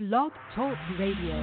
Blog Talk Radio.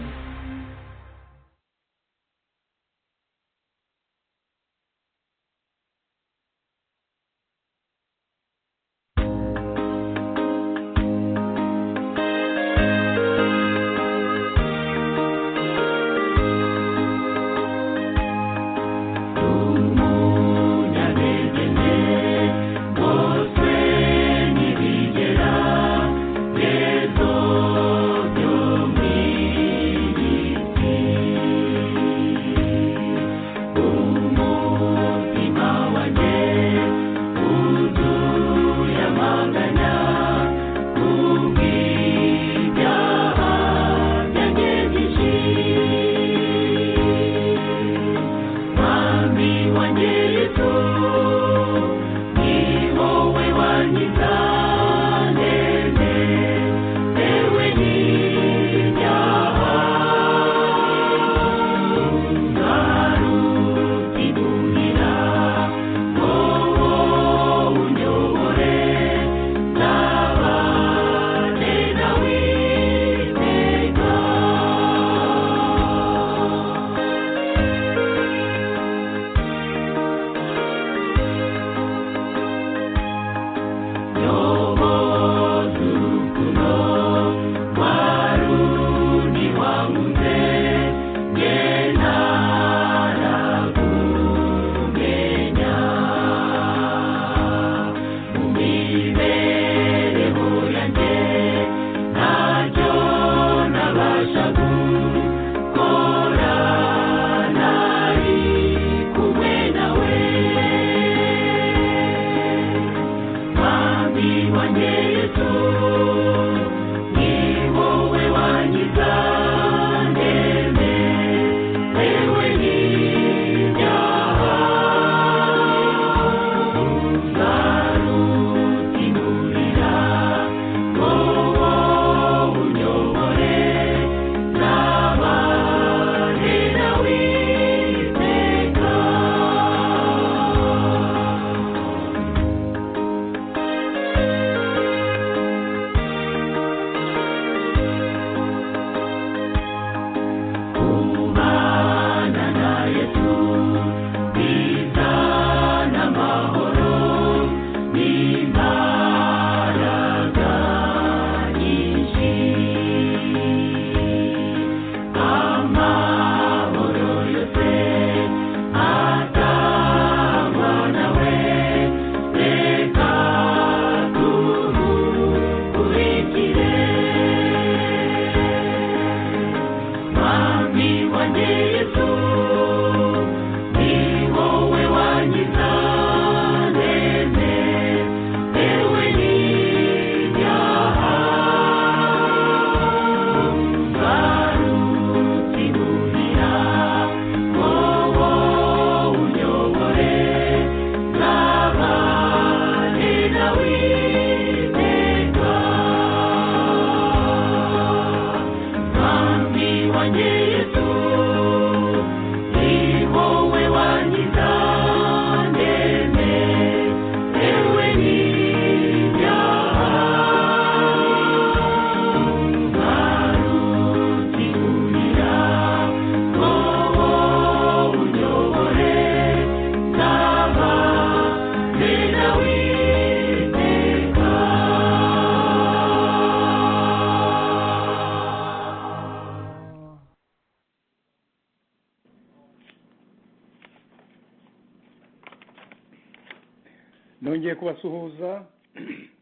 Nongeye kubasuhuza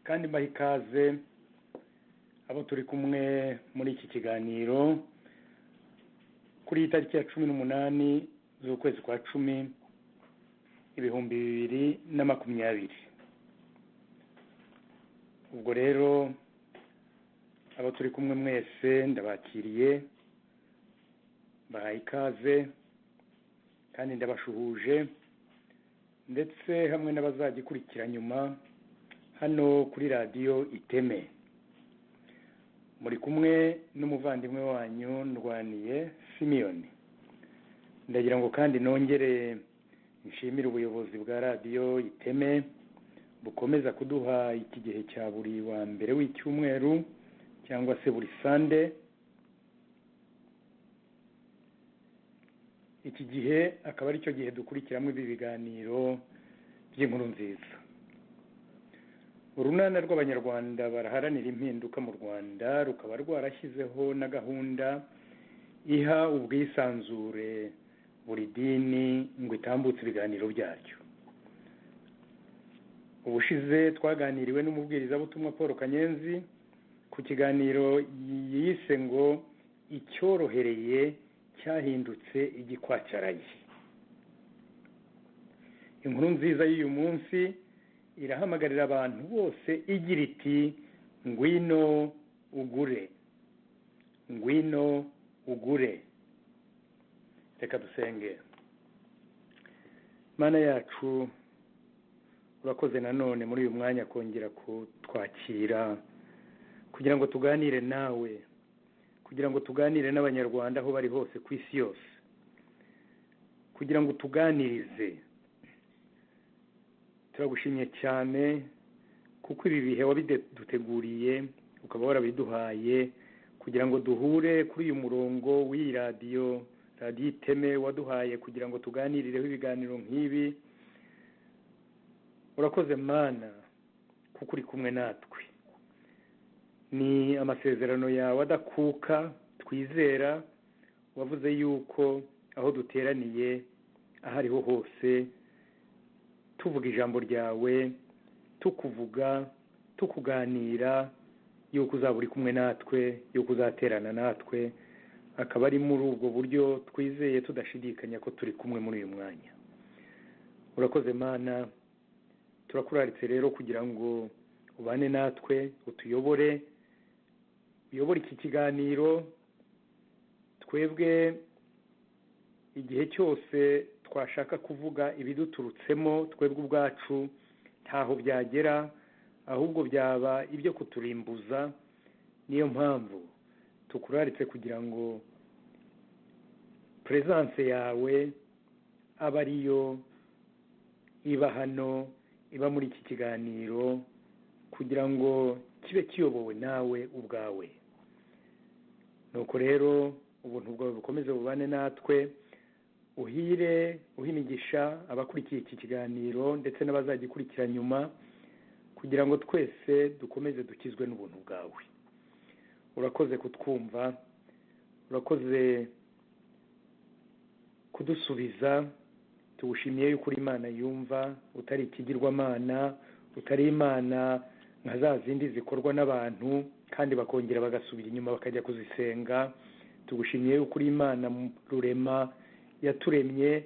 kandi mbaha ikaze abo turi kumwe muri iki kiganiro kuri iyi tariki ya 18 z'ukwezi kwa 10 2020. Ubwo rero abo turi kumwe mwese ndabakiriye, mbaha ikaze kandi ndabashuhuje, ndetse hamwe n'abazagikurikira nyuma hano kuri radiyo Iteme. Muri kumwe n'umuvandimwe wanyu Ndwaniye Simiyoni. Ndagira ngo kandi nongere nshimire ubuyobozi bwa radiyo Iteme bukomeza kuduha iki gihe cya buri wa mbere w'icyumweru cyangwa se buri sande Iki gihe akaba ari cyo gihe dukurikiramo ibi biganiro by'inkuru nziza. Urunana rw'Abanyarwanda baraharanira impinduka mu Rwanda rukaba rwarashyizeho na gahunda iha ubwisanzure buri dini ngo itambutse ibiganiro byaryo. Ubushize twaganiriwe n'umubwirizabutumwa Paul Kanyenzi ku kiganiro yise ngo icyorohereye cyahindutse igikwacaraye. Inkuru nziza y'uyu munsi irahamagarira abantu bose igira iti ngwino ugure, ngwino ugure. Reka dusenge. Mana yacu, urakoze nanone muri uyu mwanya kongera kutwakira kugira ngo tuganire nawe, kugira ngo tuganire n'Abanyarwanda aho bari hose ku isi yose, kugira ngo tuganirize. Turagushimye cyane kuko ibi bihe wabiduteguriye ukaba warabiduhaye kugira ngo duhure kuri uyu murongo w'iyi radiyo, Radiyo Iteme waduhaye kugira ngo tuganirireho ibiganiro nk'ibi. Urakoze Mana kuko uri kumwe natwe. Ni amasezerano yawe adakuka twizera, wavuze yuko aho duteraniye aho ariho hose tuvuga ijambo ryawe, tukuvuga, tukuganira, yuko uzaba uri kumwe natwe, yuko uzaterana natwe. Akaba ari muri ubwo buryo twizeye tudashidikanya ko turi kumwe muri uyu mwanya. Urakoze Mana, turakuraritse rero kugira ngo ubane natwe, utuyobore, uyobore iki kiganiro. Twebwe igihe cyose twashaka kuvuga ibiduturutsemo twebwe ubwacu ntaho byagera, ahubwo byaba ibyo kuturimbuza. Niyo mpamvu tukuraritse kugira ngo presence yawe aba ariyo iba hano, iba muri iki kiganiro, kugira ngo kibe kiyobowe nawe ubwawe. Nuko rero ubuntu bwawe bukomeze bubane natwe, uhire uhimigisha abakurikiye iki kiganiro ndetse n'abazagikurikira nyuma, kugira ngo twese dukomeze dukizwe n'ubuntu bwawe. Urakoze kutwumva, urakoze kudusubiza. Tugushimiye yuko uri Imana yumva, utari ikigirwamana, utari Imana nka za zindi zikorwa n'abantu kandi bakongera bagasubira inyuma bakajya kuzisenga. Tugushimiye yuko uri Imana rurema yaturemye,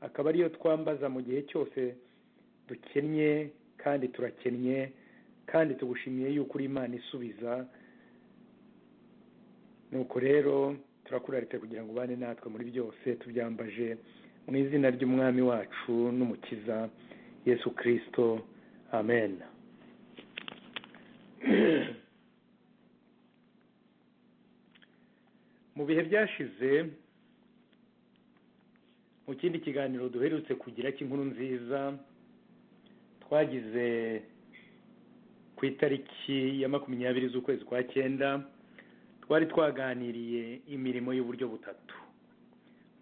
akaba ariyo twambaza mu gihe cyose dukennye kandi turakennye, kandi tugushimiye yuko uri Imana isubiza. Nuko rero turakuraritse kugira ngo ubane natwe muri byose, tubyambaje mu izina ry'Umwami wacu n'Umukiza Yesu Kristo, amen. Mu bihe byashize, mu kindi kiganiro duherutse kugira cy'inkuru nziza twagize ku itariki ya 20 z'ukwezi kwa 9, twari twaganiriye imirimo y'uburyo butatu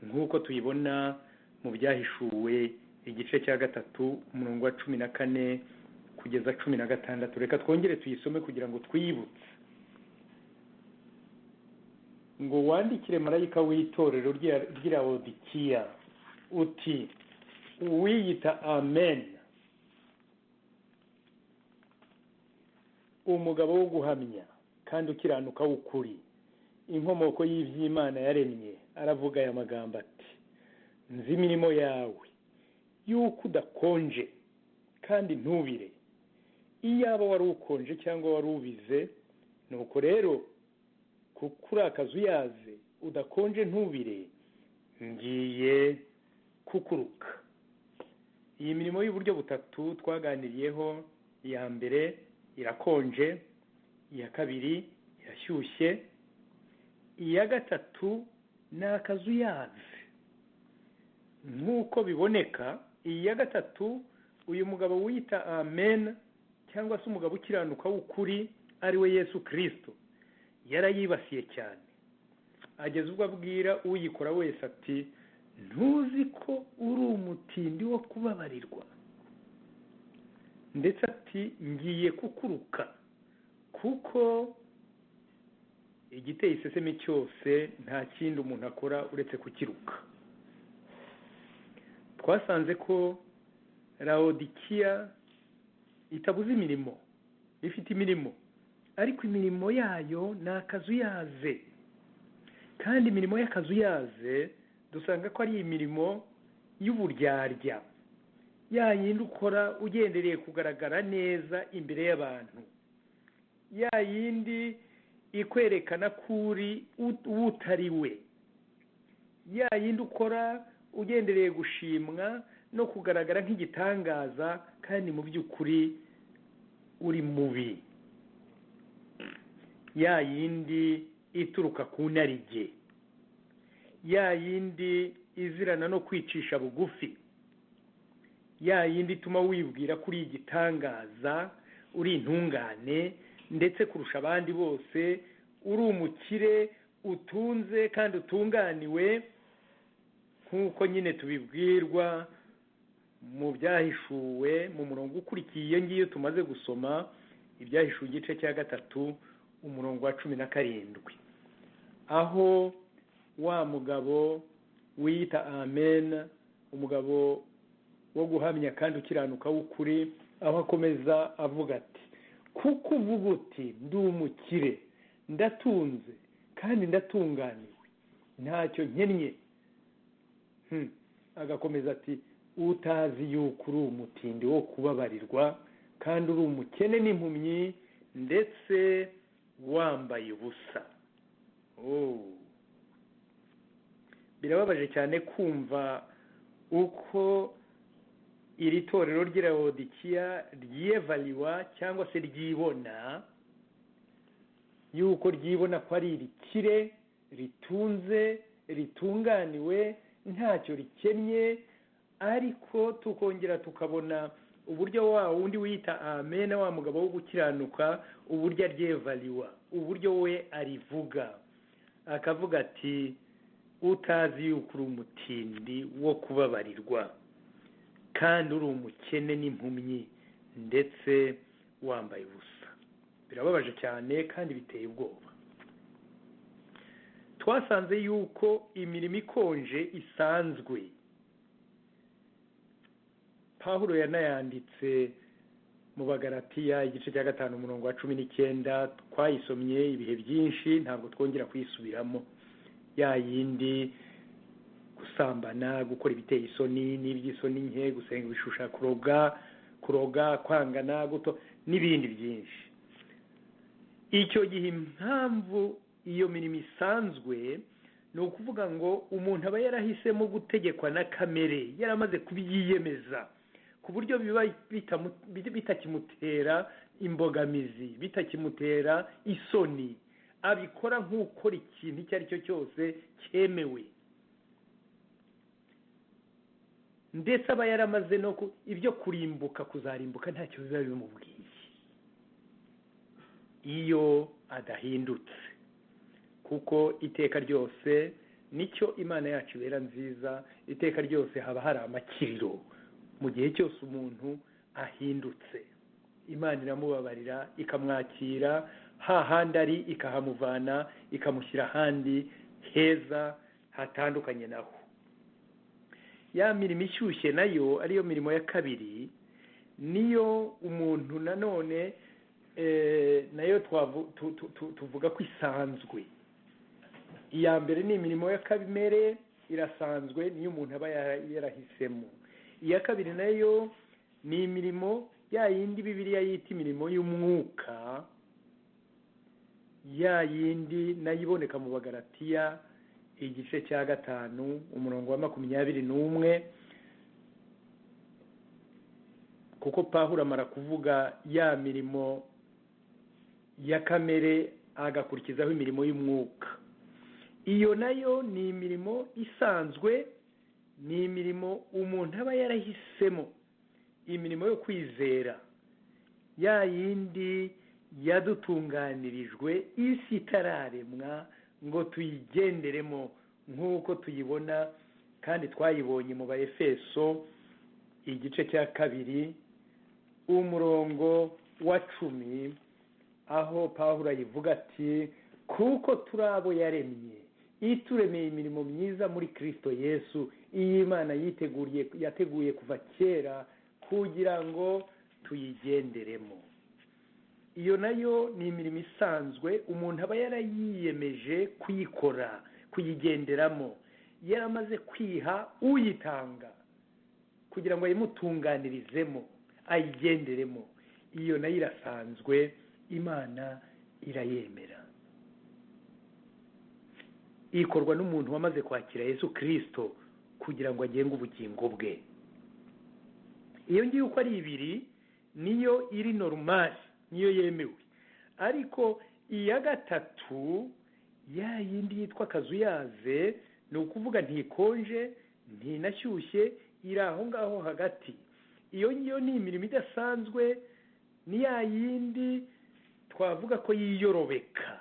nk'uko tuyibona mu byahishuwe igice cya 3 umurongo wa 14 kugeza 16. Reka twongere tuyisome kugira ngo twiyibutse. Ngo wandikire marayika w'itorero ry'i Laodikiya uti uwiyita Amen, umugabo wo guhamya kandi ukiranuka w'ukuri, inkomoko y'iby'Imana yaremye, aravuga aya magambo ati nzi imirimo yawe yuko udakonje kandi ntubire. Iyaba wari ukonje cyangwa wari ubize, nuko rero kuko uri akazuyaze udakonje ntubire, ngiye kukuruka. Iyi mirimo y'uburyo butatu twaganiriyeho, iya mbere irakonje, iya kabiri irashyushye, iya gatatu ni akazuyaze. Nk'uko biboneka, iya gatatu uyu mugabo wita Amen cyangwa se umugabo ukiranuka w'ukuri ari we Yesu Kristo yarayibasiye cyane, ageze ubwo abwira uyikora wese ati Ntuzi ko uri umutindi wo kubabarirwa? Ndetse ati ngiye kukuruka, kuko igiteye isesemi cyose nta kindi umuntu akora uretse kukiruka. Twasanze ko Laodikiya itabuze imirimo, ifite imirimo, ariko imirimo yayo ni akazuyaze. Kandi imirimo y'akazuyaze dusanga ko ari imirimo y'uburyarya, ya yindi ukora ugendereye kugaragara neza imbere y'abantu, ya yindi ikwerekana ko uri utari we, ya yindi ukora ugendereye gushimwa no kugaragara nk'igitangaza, kandi mu by'ukuri uri mubi, ya yindi ituruka ku narijye, ya yindi izirana no kwicisha bugufi, ya yindi ituma wibwira ko uri igitangaza, uri intungane ndetse kurusha abandi bose, uri umukire utunze kandi utunganiwe, nk'uko nyine tubibwirwa mu byahishuwe mu murongo ukurikiye iyo ngiyo tumaze gusoma, ibyahishuwe igice cya 3 umurongo wa 17, aho wa mugabo wiyita Amen, umugabo wo guhamya kandi ukiranuka w'ukuri, aho akomeza avuga ati kuko uvuga uti ndi umukire, ndatunze kandi ndatunganiwe, ntacyo nkennye. Agakomeza ati utazi yuko uri umutindi wo kubabarirwa, kandi uri umukene n'impumyi, ndetse wambaye ubusa. Birababaje cyane kumva uko iri torero ry'i Laodikiya ryiyevaliwa cyangwa se ryibona, yuko ryibona ko ari irikire, ritunze, ritunganiwe, ntacyo rikennye, ariko tukongera tukabona uburyo wa wundi wita Amen, wa mugabo wo gukiranuka, uburyo aryevaliwa, uburyo we arivuga, akavuga ati utazi yuko uri umutindi wo kubabarirwa, kandi uri umukene n'impumyi, ndetse wambaye ubusa. Birababaje cyane kandi biteye ubwoba. Twasanze yuko imirimo ikonje isanzwe. Pawulo yanayanditse mu Bagalatiya igice cya 5 umurongo wa 19, twayisomye ibihe byinshi, ntabwo twongera kuyisubiramo. Ya yindi gusambana, gukora ibiteye isoni n'iby'isoni nke, gusenga ibishusha, kuroga, kwangana guto n'ibindi byinshi. Icyo gihe impamvu iyo mirimo isanzwe ni ukuvuga ngo umuntu aba yarahisemo gutegekwa na kamere, yaramaze kubyiyemeza ku buryo biba bitakimutera imbogamizi, bitakimutera isoni, abikora nk'ukora ikintu icyo ari cyo cyose cyemewe, ndetse aba yaramaze no ibyo kurimbuka, kuzarimbuka ntacyo biba bimubwiye iyo adahindutse, kuko iteka ryose nicyo Imana yacu ibera nziza, iteka ryose haba hari amakiriro. Mu gihe cyose umuntu ahindutse, Imana iramubabarira, ikamwakira hahandi ari, ikahamuvana, ikamushyira ahandi heza hatandukanye naho. Ya mirimo ishyushye nayo ariyo mirimo ya kabiri, niyo umuntu nanone nayo tuvuga ko isanzwe. Iya mbere ni imirimo ya kamere, irasanzwe, niyo umuntu aba yarahisemo. Iya kabiri nayo ni imirimo ya yindi Bibiliya yita imirimo y'umwuka, ya yindi nayo iboneka mu Bagalatiya igice cya 5 umurongo wa 21, kuko Pawulo amara kuvuga ya mirimo ya kamere agakurikizaho imirimo y'umwuka. Iyo nayo ni imirimo isanzwe, ni imirimo umuntu aba yarahisemo, imirimo yo kwizera, ya yindi yadutunganirijwe isi itararemwa ngo tuyigenderemo nk'uko tuyibona Kandi twayibonye mu Baefeso igice cya 2 umurongo wa 10, aho Pawulo ayivuga ati kuko turi abo yaremye, ituremeye imirimo myiza muri Kristo Yesu, iyi Imana yateguye kuva kera kugira ngo tuyigenderemo. Iyo nayo ni imirimo isanzwe umuntu aba yarayiyemeje kuyikora, kuyigenderamo, yaramaze kwiha uyitanga kugira ngo ayimutunganirizemo, ayigenderemo. Iyo nayo irasanzwe, Imana irayemera. Ikorwa n'umuntu wamaze kwakira Yesu Kristo kugira ngo agenge ubugingo bwe. Iyo ngiyo uko ari ibiri niyo iri normal, niyo yemewe. Ariko iya gatatu ya yindi yitwa kazuyaze, ni ukuvuga ntikonje ntinashyushye, iri aho ngaho hagati. Iyo ngiyo ni imirimo idasanzwe, ni ya yindi twavuga ko yiyorobeka,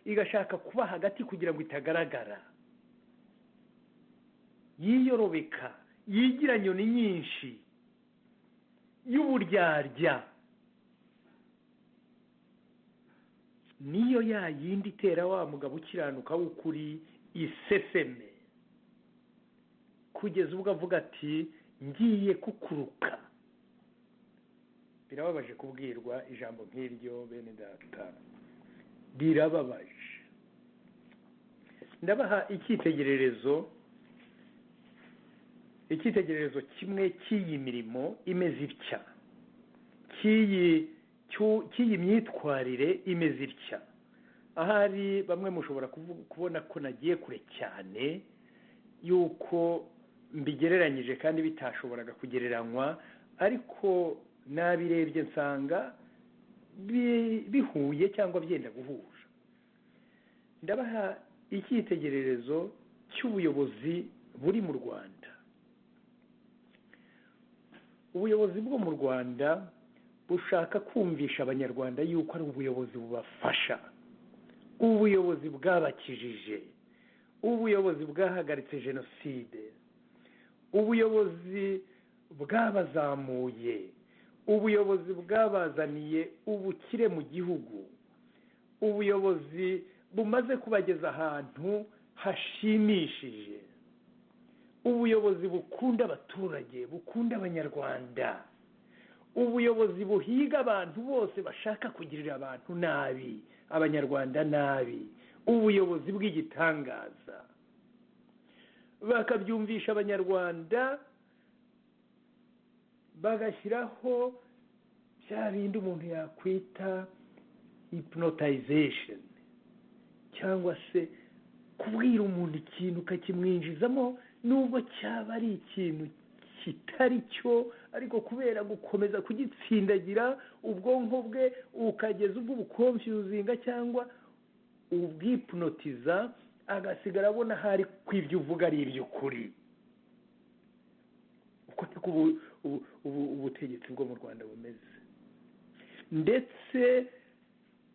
igashaka kuba hagati kugira ngo itagaragara, yiyorobeka, yigira nyoni nyinshi, y'uburyarya. Niyo ya yindi itera wa mugabo ukiranuka w'ukuri iseseme, kugeza ubwo avuga ati ngiye kukuruka. Birababaje kubwirwa ijambo nk'iryo, bene data, birababaje. Ndabaha icyitegererezo kimwe cy'iyi mirimo imeze itya, cy'iyi myitwarire imeze itya. Ahari bamwe mushobora kubona ko nagiye kure cyane, yuko mbigereranyije kandi bitashoboraga kugereranywa, ariko nabirebye nsanga bihuye cyangwa byenda guhura. Ndabaha icyitegererezo cy'ubuyobozi buri mu Rwanda. Ubuyobozi bwo mu Rwanda bushaka kumvisha Abanyarwanda yuko ari ubuyobozi bubafasha, ubuyobozi bwabakijije, ubuyobozi bwahagaritse jenoside, ubuyobozi bwabazamuye, ubuyobozi bwabazaniye ubukire mu gihugu, ubuyobozi bumaze kubageza ahantu hashimishije, ubuyobozi bukunda abaturage, bukunda Abanyarwanda, ubuyobozi buhiga abantu bose bashaka kugirira abantu nabi, Abanyarwanda nabi, ubuyobozi bw'igitangaza. Bakabyumvisha Abanyarwanda, bagashyiraho bya bindi umuntu yakwita hypnotization, cyangwa se kubwira umuntu ikintu ukakimwinjizamo nubwo cyaba ari ikintu kitari cyo, ariko kubera gukomeza kugitsindagira ubwonko bwe ukageza ubwo ubukonfuzinga cyangwa ubwipnotiza, agasigara abona hari kw'ibyo uvuga ari iby'ukuri. Uko niko ubutegetsi bwo mu Rwanda bumeze. Ndetse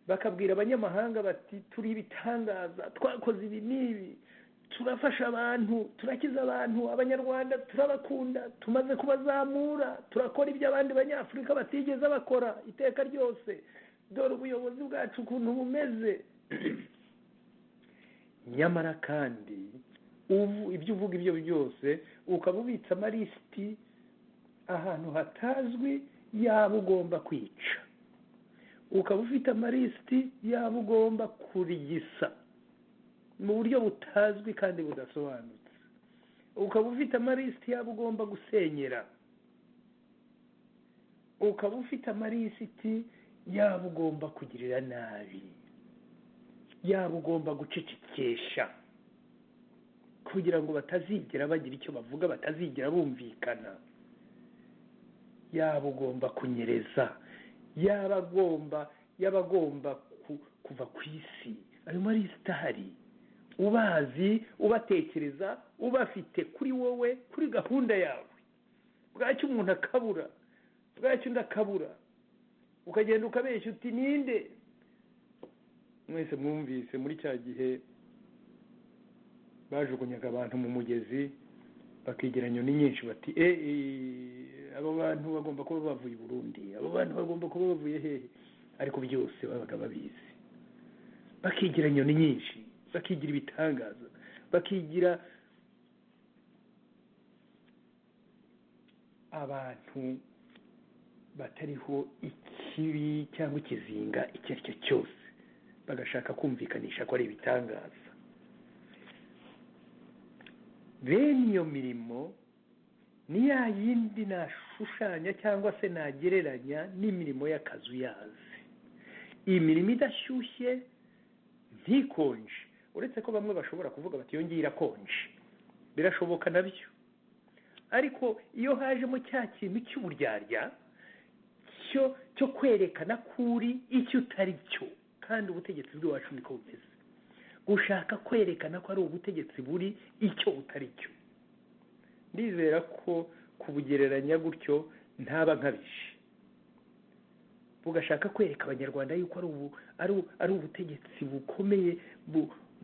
bakabwira abanyamahanga bati turi ibitangaza, twakoze ibi n'ibi, turafasha abantu, turakiza abantu, Abanyarwanda turabakunda, tumaze kubazamura, turakora ibyo abandi Banyafurika batigeze bakora iteka ryose, dore ubuyobozi bwacu ukuntu bumeze. Nyamara kandi ibyo uvuga ibyo byose ukaba ubitse amalisiti ahantu hatazwi yaba ugomba kwica, ukaba ufite amalisiti yaba ugomba kurigisa mu buryo butazwi kandi budasobanutse, ukaba ufite amalisiti yaba ugomba gusenyera, ukaba ufite amalisiti yaba ugomba kugirira nabi, yaba ugomba gucecekesha kugira ngo batazigera bagira icyo bavuga, batazigera bumvikana, yaba ugomba kunyereza, yaba agomba kuva ku isi. Ayo malisiti ahari, ubazi, ubatekereza, ubafite kuri wowe, kuri gahunda yawe. Bwacyo umuntu akabura, bwacyo undi akabura, ukagenda ukabeshya uti ninde. Mwese mwumvise muri cya gihe Bajugunyaga abantu mu mugezi bakigira inyoni nyinshi, bati abo bantu bagomba kuba bavuye i Burundi, abo bantu bagomba kuba bavuye hehe, ariko byose babaga babizi. Bakigira inyoni nyinshi, bakigira ibitangaza, bakigira abantu batariho ikibi cyangwa ikizinga icyo ari cyo cyose, bagashaka kumvikanisha ko ari ibitangaza. Bene iyo mirimo ni ya yindi nashushanya cyangwa se nagereranya n'imirimo y'akazuyazi, imirimo idashyushye ntikonje, uretse ko bamwe bashobora kuvuga bati iyo ngiyo irakonje, birashoboka nabyo. Ariko iyo hajemo cya kintu cy'uburyarya cyo kwerekana ko uri icyo utari cyo, kandi ubutegetsi bw'iwacu niko bumeze, gushaka kwerekana ko ari ubutegetsi buri icyo utari cyo. Ndizera ko kubugereranya gutyo ntaba nkabije. Bugashaka kwereka Abanyarwanda yuko ari ubutegetsi bukomeye,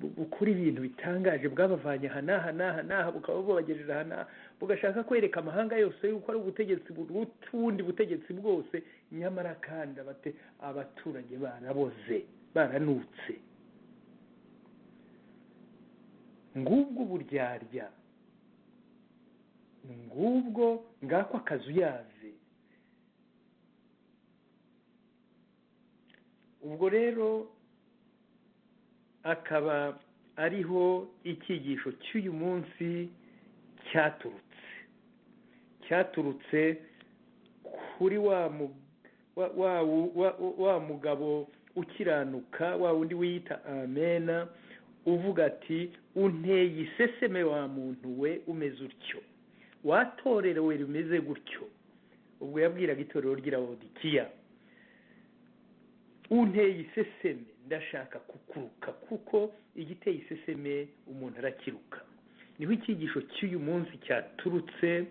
bukora ibintu bitangaje, bwabavanye aha n'aha n'aha n'aha, bukaba bubagejeje aha n'aha, bugashaka kwereka amahanga yose yuko ari ubutegetsi buruta ubundi butegetsi bwose, nyamara kandi abaturage baraboze, baranutse. Ngubwo uburyarya, ngubwo ngako akazuyaze. Ubwo rero akaba ariho icyigisho cy'uyu munsi cyaturutse kuri wa mugabo ukiranuka, wa wundi wiyita Amena, uvuga ati unteye iseseme wa muntu we umeze utyo, watorerewe rimeze gutyo. Ubwo yabwiraga itorero ry'i Lawodikiya, unteye iseseme ndashaka kukuruka, kuko igiteye iseseme umuntu arakiruka. Niho icyigisho cy'uyu munsi cyaturutse,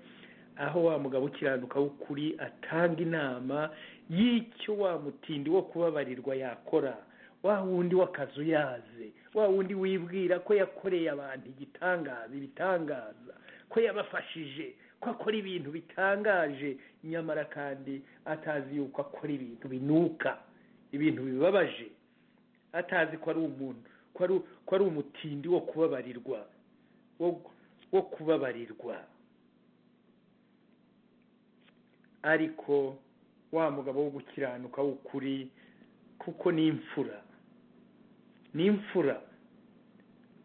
aho wa mugabo ukiranuka w'ukuri atanga inama y'icyo wa mutindi wo kubabarirwa yakora, wa wundi w'akazuyaze, wa wundi wibwira ko yakoreye abantu igitangaza, ibitangaza, ko yabafashije, ko akora ibintu bitangaje, nyamara kandi atazi yuko akora ibintu binuka, ibintu bibabaje, atazi ko ari umuntu, ko ari umutindi wo kubabarirwa, wo kubabarirwa. Ariko wa mugabo wo gukiranuka w'ukuri, kuko ni imfura, ni imfura,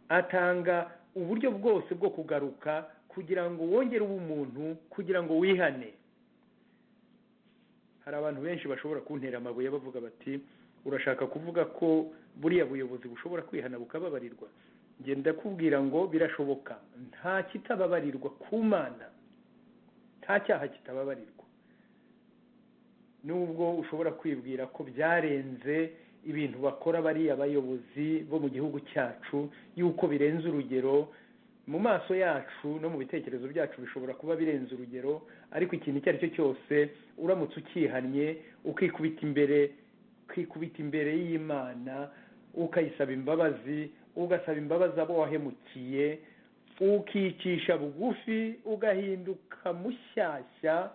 atanga uburyo bwose bwo kugaruka kugira ngo wongere ubumuntu, kugira ngo wihane. Hari abantu benshi bashobora kuntera amabuye bavuga bati urashaka kuvuga ko buriya buyobozi bushobora kwihana bukababarirwa? Njye ndakubwira ngo birashoboka, nta kitababarirwa ku Mana, nta cyaha kitababarirwa. Nubwo ushobora kwibwira ko byarenze ibintu bakora bariya bayobozi bo mu gihugu cyacu, yuko birenze urugero mu maso yacu no mu bitekerezo byacu, bishobora kuba birenze urugero, ariko ikintu icyo ari cyo cyose uramutse ukihannye, ukikubita imbere y'Imana, ukayisaba imbabazi, ugasaba imbabazi abo wahemukiye, ukicisha bugufi, ugahinduka mushyashya,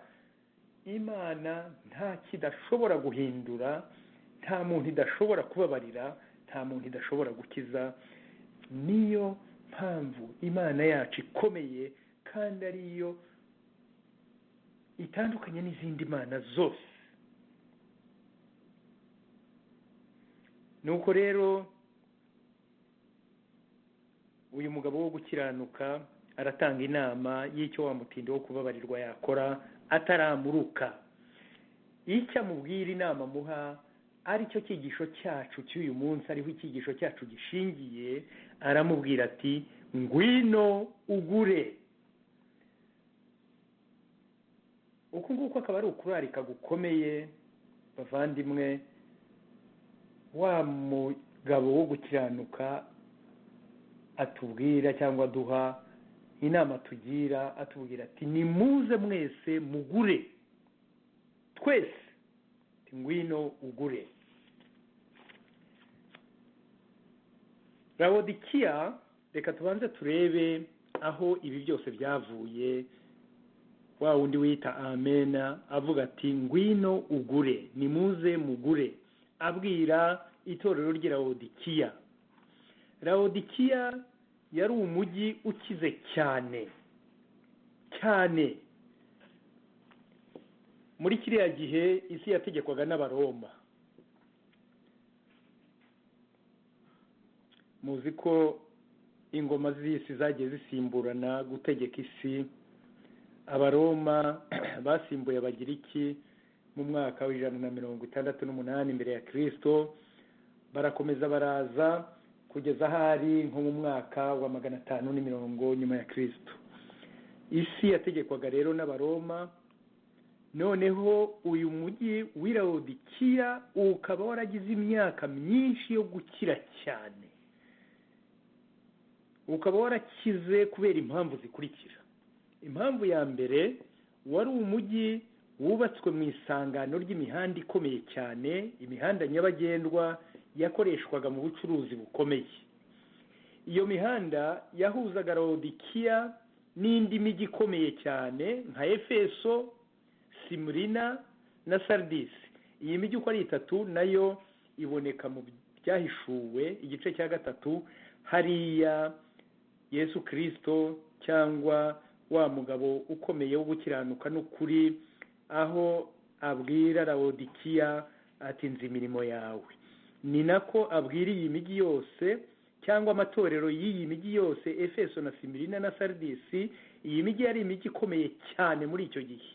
Imana nta kidashobora guhindura, nta muntu idashobora kubabarira, nta muntu idashobora gukiza. Niyo mpamvu Imana yacu ikomeye, kandi ariyo itandukanye n'izindi mana zose. Nuko rero uyu mugabo wo gukiranuka aratanga inama y'icyo wa mutindi wo kubabarirwa yakora ataramuruka. Icyo amubwira, inama muha, aricyo cyigisho cyacu cy'uyu munsi, ariho icyigisho cyacu gishingiye, aramubwira ati ngwino ugure. Uku nguku akaba ari ukurarika gukomeye, bavandimwe. Wa mugabo wo gukiranuka atubwira cyangwa aduha inama tugira, atubwira ati nimuze mwese mugure, twese ngwino ugure. Lawodikiya, Reka tubanze turebe aho ibi byose byavuye. Wa wundi wita Amena avuga ati ngwino ugure, nimuze mugure, abwira itorero ry'i Laodikiya. Laodikiya yari umujyi ukize cyane cyane. Muri kiriya gihe isi yategekwaga n'Abaroma. Muzi ko ingoma z'isi zagiye zisimburana gutegeka isi. Abaroma basimbuye Abagiriki mu mwaka wa 168 mbere ya Kristo, barakomeza baraza kugeza ahari nko mu mwaka wa 540 nyuma ya Kristo. Isi yategekwaga rero n'Abaroma. Noneho uyu mujyi w'i Laodikiya ukaba waragize imyaka myinshi yo gukira cyane, ukaba warakize kubera impamvu zikurikira. Impamvu ya mbere, wari umujyi wubatswe mu isangano ry'imihanda ikomeye cyane, imihanda nyabagendwa yakoreshwaga mu bucuruzi bukomeye. Iyo mihanda yahuzaga Laodikiya n'indi mijyi ikomeye cyane nka Efeso, Simurina na Sardisi. Iyi mijyi uko ari itatu nayo iboneka mu Byahishuwe igice cya 3, hariya Yesu Kristo cyangwa wa mugabo ukomeye wo gukiranuka n'ukuri, aho abwira Laodikiya ati nzi imirimo yawe. Ni nako abwira iyi mijyi yose cyangwa amatorero y'iyi mijyi yose, Efeso na Simirina na Sardisi. Iyi mijyi yari imijyi ikomeye cyane muri icyo gihe,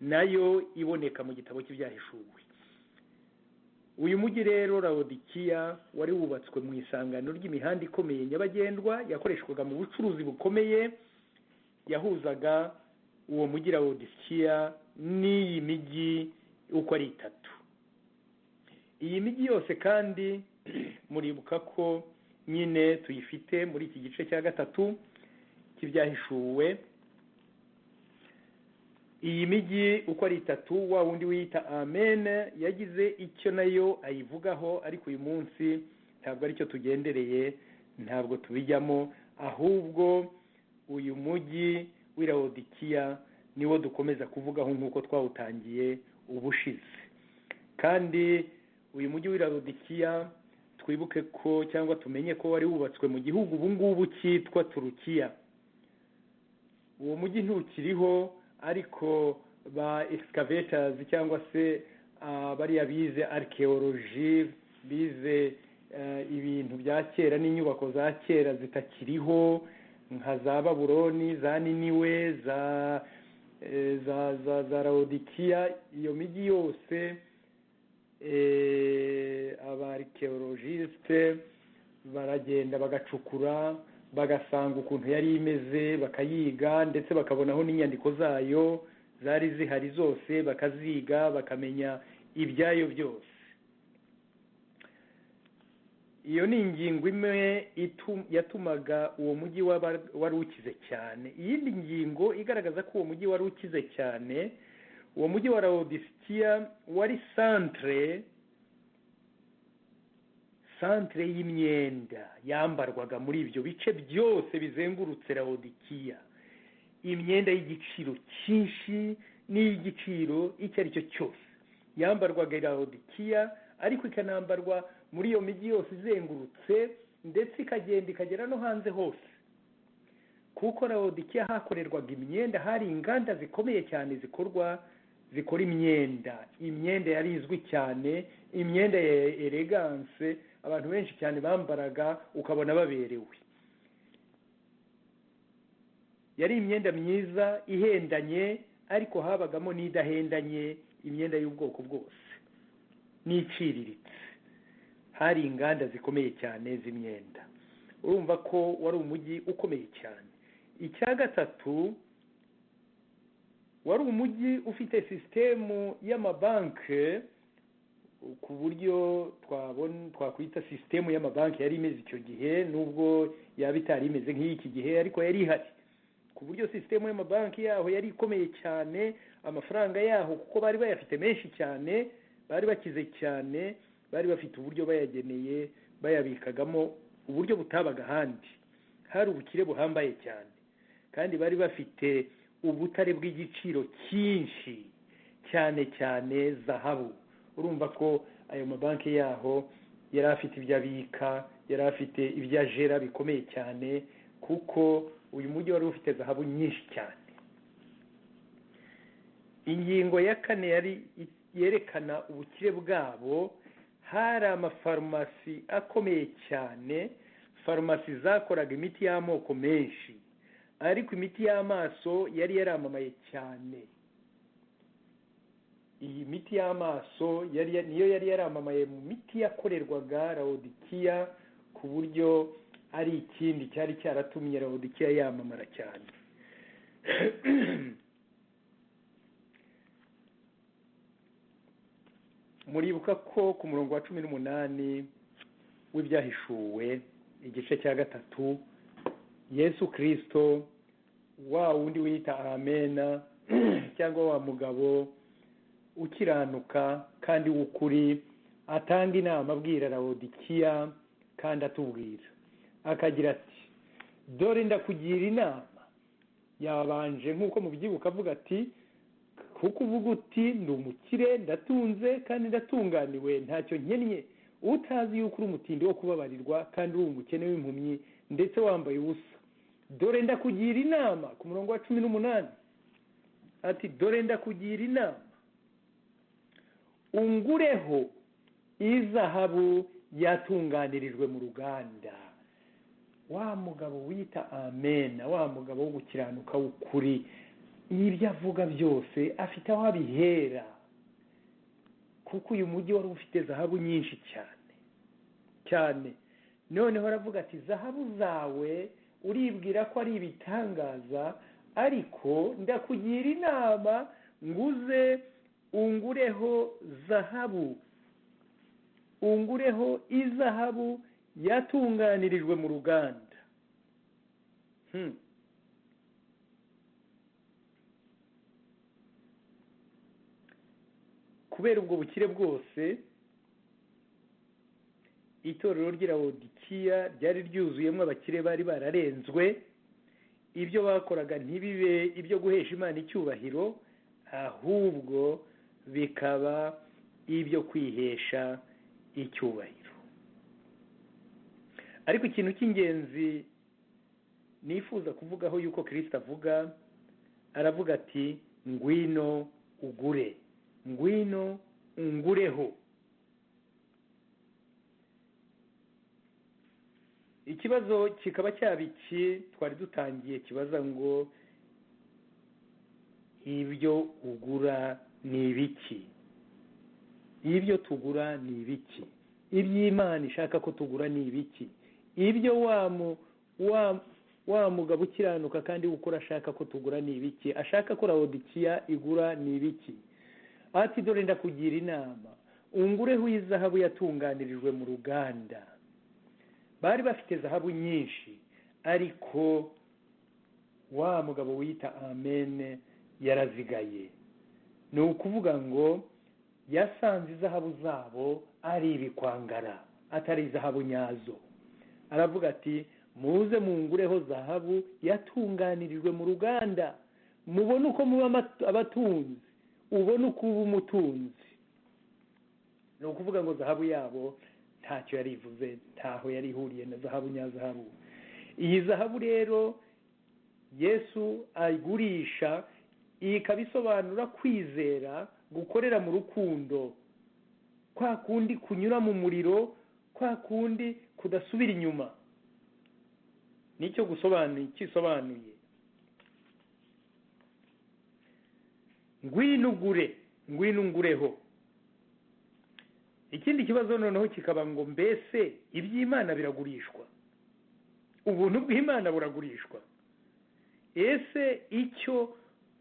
nayo iboneka mu gitabo cy'Ibyahishuwe. Uyu mujyi rero Laodikiya wari wubatswe mu isangano ry'imihanda ikomeye nyabagendwa yakoreshwaga mu bucuruzi bukomeye, yahuzaga uwo mujyi Laodikiya n'iyi mijyi uko ari itatu. Iyi mijyi yose kandi muribuka ko nyine tuyifite muri iki gice cya 3 cy'Ibyahishuwe. Iyi mijyi uko ari itatu, wa wundi wiyita Amen yagize icyo nayo ayivugaho, ariko uyu munsi ntabwo aricyo tugendereye, ntabwo tubijyamo, ahubwo uyu mujyi w'i Laodikiya niwo dukomeza kuvugaho nk'uko twawutangiye ubushize. Kandi uyu mujyi w'i Laodikiya twibuke ko cyangwa tumenye ko wari wubatswe mu gihugu ubu ngubu cyitwa Turukiya. Uwo mujyi ntukiriho, ariko ba excavators cyangwa se bariya bize archaeology, bize ibintu bya kera n'inyubako za kera zitakiriho nka za Babuloni, za Niniwe, za Laodikiya, iyo mijyi yose aba archaeologiste baragenda bagacukura, bagasanga ukuntu yari imeze, bakayiga, ndetse bakabonaho n'inyandiko zayo zari zihari zose, bakaziga, bakamenya ibyayo byose. Iyo ni ingingo imwe yatumaga uwo mujyi wari ukize cyane. Iyindi ngingo igaragaza ko uwo mujyi wari ukize cyane, uwo mujyi wa Laodikiya wari centre y'imyenda yambarwaga muri ibyo bice byose bizengurutse Laodikiya, imyenda y'igiciro cyinshi n'iy'igiciro icyo ari cyo cyose yambarwaga i Laodikiya, ariko ikanambarwa muri iyo mijyi yose izengurutse, ndetse ikagenda ikagera no hanze hose, kuko Laodikiya hakorerwaga imyenda, hari inganda zikomeye cyane zikora imyenda. Imyenda yari izwi cyane, imyenda ya elegance abantu benshi cyane bambaraga ukabona baberewe. Yari imyenda myiza ihendanye, ariko habagamo n'idahendanye, imyenda y'ubwoko bwose n'iciriritse. Hari inganda zikomeye cyane z'imyenda. Urumva ko wari umujyi ukomeye cyane. Icya gatatu, wari umujyi ufite sisitemu y'amabanki, ku buryo twakwita sisitemu y'amabanki yari imeze icyo gihe, nubwo yaba itari imeze nk'iki gihe, ariko yari ihari, ku buryo sisitemu y'amabanki yaho yari ikomeye cyane. Amafaranga yaho, kuko bari bayafite menshi cyane, bari bakize cyane, bari bafite uburyo bayageneye, bayabikagamo uburyo butabaga ahandi. Hari ubukire buhambaye cyane, kandi bari bafite ubutare bw'igiciro cyinshi cyane cyane zahabu. Urumva ko ayo mabanki yaho yari afite ibyo abika, yari afite ibyo ajera bikomeye cyane, kuko uyu mujyi wari ufite zahabu nyinshi cyane. Ingingo ya kane yari yerekana ubukire bwabo, hari amafarumasi akomeye cyane, farumasi zakoraga imiti y'amoko menshi, ariko imiti y'amaso yari yaramamaye cyane. Iyi miti y'amaso niyo yari yaramamaye mu miti yakorerwaga Lawodikiya, ku buryo ari ikindi cyari cyaratumye Lawodikiya yamamara cyane. Muribuka ko ku murongo wa 18 w'ibyahishuwe igice cya 3, Yesu Kristo wa wundi wita amena cyangwa wa mugabo ukiranuka kandi w'ukuri, atanga inama abwira Lawodikiya kandi atubwira akagira ati: dore ndakugira inama. Yabanje nk'uko mubyibuka avuga ati: kuko uvuga uti ndi umukire, ndatunze kandi ndatunganiwe, ntacyo nkennye, utazi yuko uri umutindi wo kubabarirwa kandi uri umukene w'impumyi ndetse wambaye ubusa. Dore ndakugira inama. Ku murongo wa 18 ati: dore ndakugira inama, ungureho izahabu yatunganirijwe mu ruganda. Wa mugabo wita amena, wa mugabo wo gukiranuka w'ukuri, ibyo avuga byose afite aho abihera, kuko uyu mujyi wari ufite zahabu nyinshi cyane cyane. Noneho aravuga ati: zahabu zawe uribwira ko ari ibitangaza, ariko ndakugira inama nguze ungureho zahabu, ungureho izahabu yatunganirijwe mu ruganda. Kubera ubwo bukire bwose, itorero ry'i Lawodikiya ryari ryuzuyemo abakire bari bararenzwe. Ibyo bakoraga ntibibe ibyo guhesha Imana icyubahiro, ahubwo bikaba ibyo kwihesha icyubahiro. Ariko ikintu cy'ingenzi nifuza kuvugaho yuko Kristo avuga, aravuga ati: ngwino ugure, ngwino ungureho. Ikibazo kikaba cyabiki twari dutangiye kibaza ngo ibyo ugura ni ibiki? Ibyo tugura ni ibiki? Iby'Imana ishaka ko tugura ni ibiki? Ibyo wa mugabo ukiranuka kandi ukora ashaka ko tugura ni ibiki? Ashaka ko Lawodikiya igura ni ibiki? Ati: dore ndakugira inama, ungureho izahabu yatunganirijwe mu ruganda. Bari bafite zahabu nyinshi, ariko wa mugabo wita amene yarazigaye. Ni ukuvuga ngo yasanze izahabu zabo ari ibikwangara, atari izahabu nyazo. Aravuga ati: muze mungureho zahabu yatunganirijwe mu ruganda, mubone uko muba abatunzi, ubone uko uba umutunzi. Ni ukuvuga ngo zahabu yabo ntacyo yari ivuze, ntaho yari ihuriye na zahabu nyazahabu. Iyi zahabu rero Yesu ayigurisha, ikaba isobanura kwizera gukorera mu rukundo, kwa kundi kunyura mu muriro, kwa kundi kudasubira inyuma. Nicyo gusobanuye kisobanuye. Ngwino ugure, ngwino ungureho. Ikindi kibazo noneho kikaba ngo mbese iby'Imana biragurishwa? Ubuntu bw'Imana buragurishwa? Ese icyo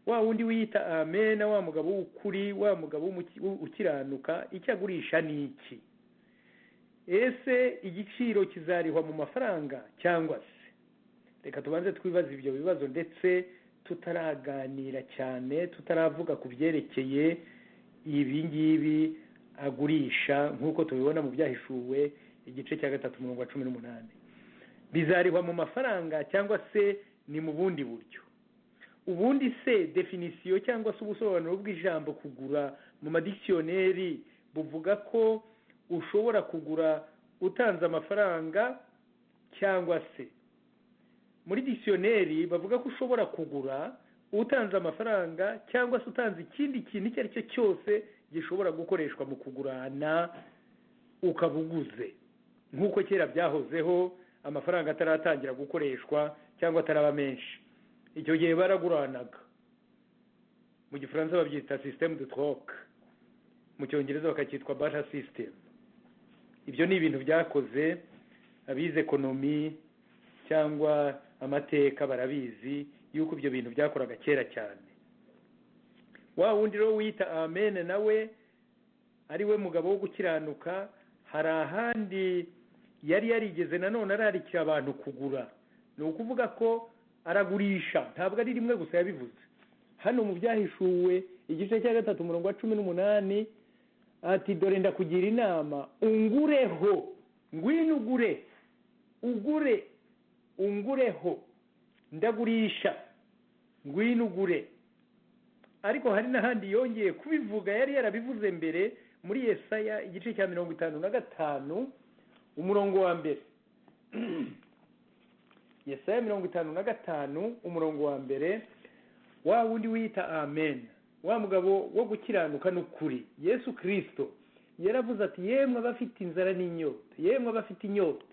wa wundi wiyita amena, wa mugabo w'ukuri, wa mugabo ukiranuka, icyo agurisha ni iki? Ese igiciro kizarihwa mu mafaranga cyangwa se? Reka tubanze twibaze ibyo bibazo, ndetse tutaraganira cyane, tutaravuga ku byerekeye ibi ngibi agurisha, nk'uko tubibona mu byahishuwe igice cya 3 umurongo wa 18. Bizarihwa mu mafaranga cyangwa se ni mu bundi buryo? Ubundi se définition cyangwa se ubusobanuro bw'ijambo kugura mu madictionnaire buvuga ko ushobora kugura utanze amafaranga, cyangwa se muri dictionnaire bavuga ko ushobora kugura utanze amafaranga cyangwa se utanze ikindi kintu icyo ari cyo cyose gishobora gukoreshwa mu kugurana ukaba uguze, nk'uko kera byahozeho amafaranga ataratangira gukoreshwa cyangwa ataraba menshi. Icyo gihe baraguranaga. Mu Gifaransa babyita système de troc, mu Cyongereza bakacyitwa barter system. Ibyo ni ibintu byakoze, abize économie cyangwa amateka barabizi yuko ibyo bintu byakoraga kera cyane. Wa wundi rero wita Amen, nawe ari we mugabo wo gukiranuka, hari ahandi yari yarigeze nanone ararikira abantu kugura. Ni ukuvuga ko aragurisha, ntabwo ari rimwe gusa yabivuze. Hano mu Byahishuwe igice cya 3, umurongo wa 18, ati: "Dore ndakugira inama, ungureho, ngwino ugure, ugure, ungureho, ndagurisha, ngwino ugure." Ariko hari n'ahandi yongeye kubivuga, yari yarabivuze mbere, muri Yesaya igice cya 55, umurongo wa 1. Yesaya 55, umurongo wa 1. Wa wundi wita Amen, wa mugabo wo gukiranuka n'ukuri, Yesu Kirisito, yaravuze ati: "Yemwe abafite inzara n'inyota, yemwe abafite inyota,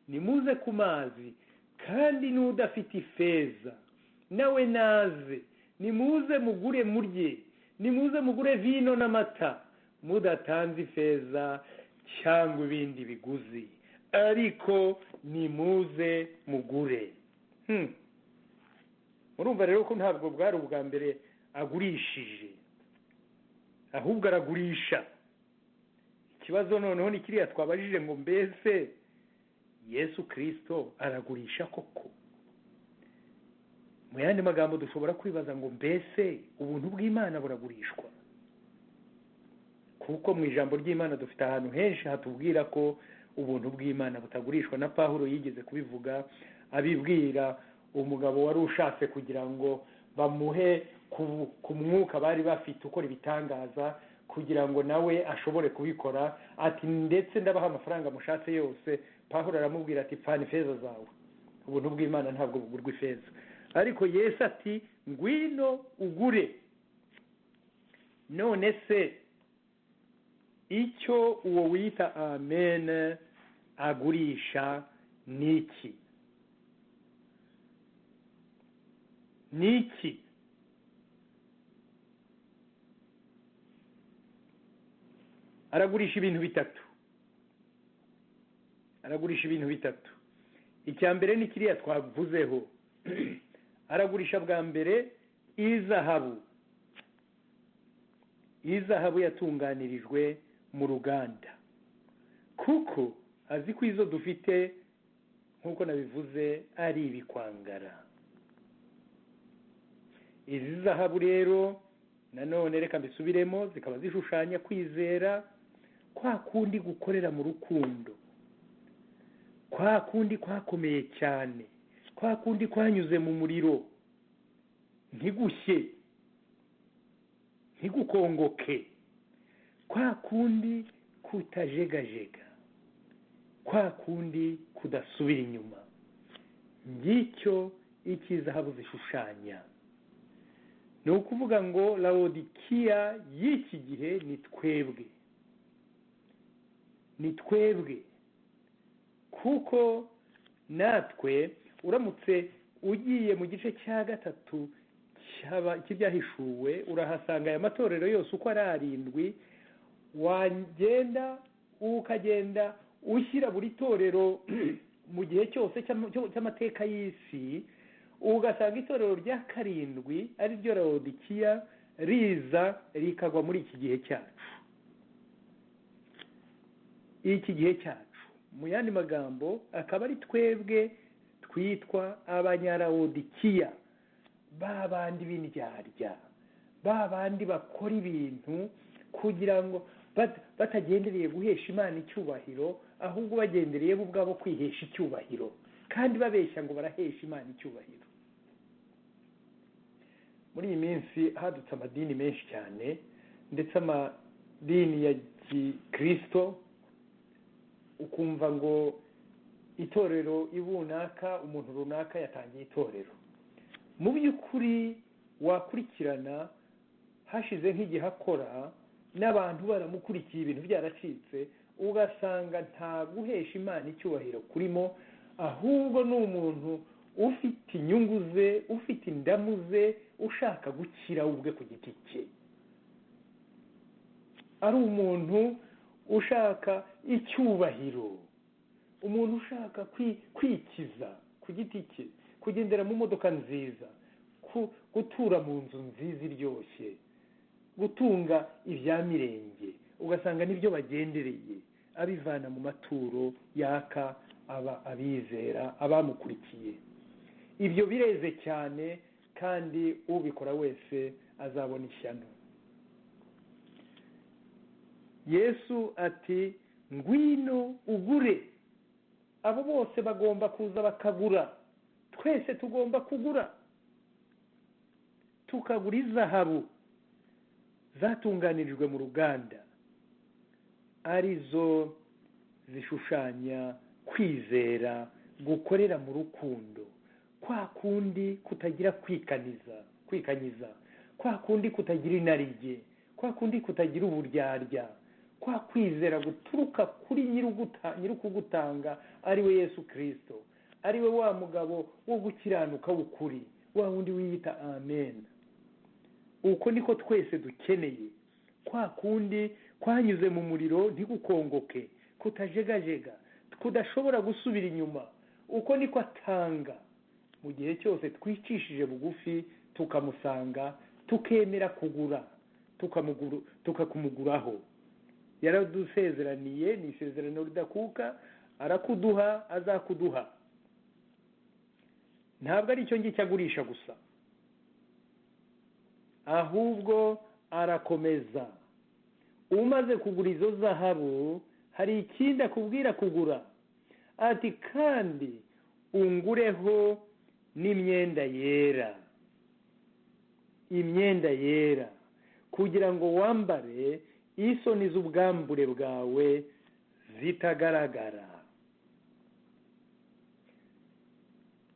nimuze ku mazi, kandi n'udafite ifeza nawe naze, nimuze mugure murye, nimuze mugure vino n'amata mudatanze ifeza cyangwa ibindi biguzi, ariko nimuze mugure." Murumva rero ko ntabwo bwari ubwa mbere agurishije, ahubwo aragurisha. Ikibazo noneho ni kiriya twabajije ngo: mbese Yesu Kirisito aragurisha koko? Mu yandi magambo, dushobora kwibaza ngo: mbese ubuntu bw'Imana buragurishwa? Kuko mu ijambo ry'Imana dufite ahantu henshi hatubwira ko ubuntu bw'Imana butagurishwa. Na Pawulo yigeze kubivuga, abibwira umugabo wari ushatse kugira ngo bamuhe ku mwuka bari bafite ukora ibitangaza, kugira ngo nawe ashobore kubikora, ati: "Ndetse ndabaha amafaranga mushatse yose." Pawulo aramubwira ati: "Pfana ifeza zawe, ubuntu bw'Imana ntabwo bugurwa ifeza." Ariko Yesu ati: "Ngwino ugure." None se icyo uwo wita Amen agurisha ni iki? Ni iki? Aragurisha ibintu bitatu, aragurisha ibintu bitatu. Icya mbere ni kiriya twavuzeho. Aragurisha bwa mbere izahabu, izahabu yatunganirijwe mu ruganda, kuko azi ko izo dufite, nk'uko nabivuze, ari ibikwangara. Izi zahabu rero nanone, reka mbisubiremo, zikaba zishushanya kwizera kwa kundi gukorera mu rukundo, kwa kundi kwakomeye cyane, kwa kundi kwanyuze mu muriro ntigushye, ntigukongoke, kwa kundi kutajegajega, kwa kundi kudasubira inyuma. Ngicyo ikizahabu zishushanya. Ni ukuvuga ngo Lawodikiya y'iki gihe ni twebwe, ni twebwe, kuko natwe uramutse ugiye mu gice cya 3 cy'Ibyahishuwe, urahasanga aya matorero yose uko ari arindwi. Wagenda ukagenda ushyira buri torero mu gihe cyose cy'amateka y'isi, ugasanga itorero rya karindwi, ari ryo Lawodikiya, riza rikagwa muri iki gihe cyacu, iki gihe cyacu. Mu yandi magambo, akaba ari twebwe twitwa Abanyarawodikiya, ba bandi b'indyarya, ba bandi bakora ibintu kugira ngo batagendereye guhesha Imana icyubahiro, ahubwo bagendereye bo ubwabo kwihesha icyubahiro. Kandi babeshya ngo barahesha Imana icyubahiro. Muri iyi minsi hadutse amadini menshi cyane, ndetse amadini ya gikristo, ukumva ngo itorero ibunaka, umuntu runaka yatangiye itorero. Mu by'ukuri wakurikirana hashize nk'igihe akora, n'abantu baramukurikiye, ibintu byaracitse, ugasanga nta guhesha Imana icyubahiro kurimo, ahubwo ni umuntu ufite inyungu ze, ufite indamu ze, ushaka gukira ubwe ku giti cye, ari umuntu ushaka icyubahiro, umuntu ushaka kwikiza ku giti cye, kugendera mu modoka nziza, gutura mu nzu nziza iryoshye, gutunga ibya mirenge, ugasanga nibyo bagendereye, abivana mu maturo yaka aba abizera abamukurikiye. Ibyo bireze cyane, kandi ubikora wese azabona ishyano. Yesu ati ngwino ugure. Abo bose bagomba kuza bakagura. Twese tugomba kugura, tukagura izahabu zatunganirijwe mu ruganda, arizo zishushanya kwizera gukorera mu rukundo, kwa kundi kutagira kwikanyiza, kwa kundi kutagira inarijye, kwa kundi kutagira uburyarya, kwa kwizera guturuka kuri nyir'ukugutanga, ari we Yesu Kristo, ari we wa mugabo wo gukiranuka w'ukuri, wa wundi wiyita amen. Uko niko twese dukeneye, kwa kundi kwanyuze mu muriro ntigukongoke, kutajegajega, kudashobora gusubira inyuma. Uko niko atanga mu gihe cyose twicishije bugufi, tukamusanga, tukemera kugura, tukakumuguraho. Yaradusezeraniye, ni isezerano ridakuka, arakuduha, azakuduha. Ntabwo ari icyo ngicyo agurisha gusa, ahubwo arakomeza. Umaze kugura izo zahabu, hari ikindi akubwira kugura, ati kandi ungureho n'imyenda yera, imyenda yera, kugira ngo wambare isoni z'ubwambure bwawe zitagaragara.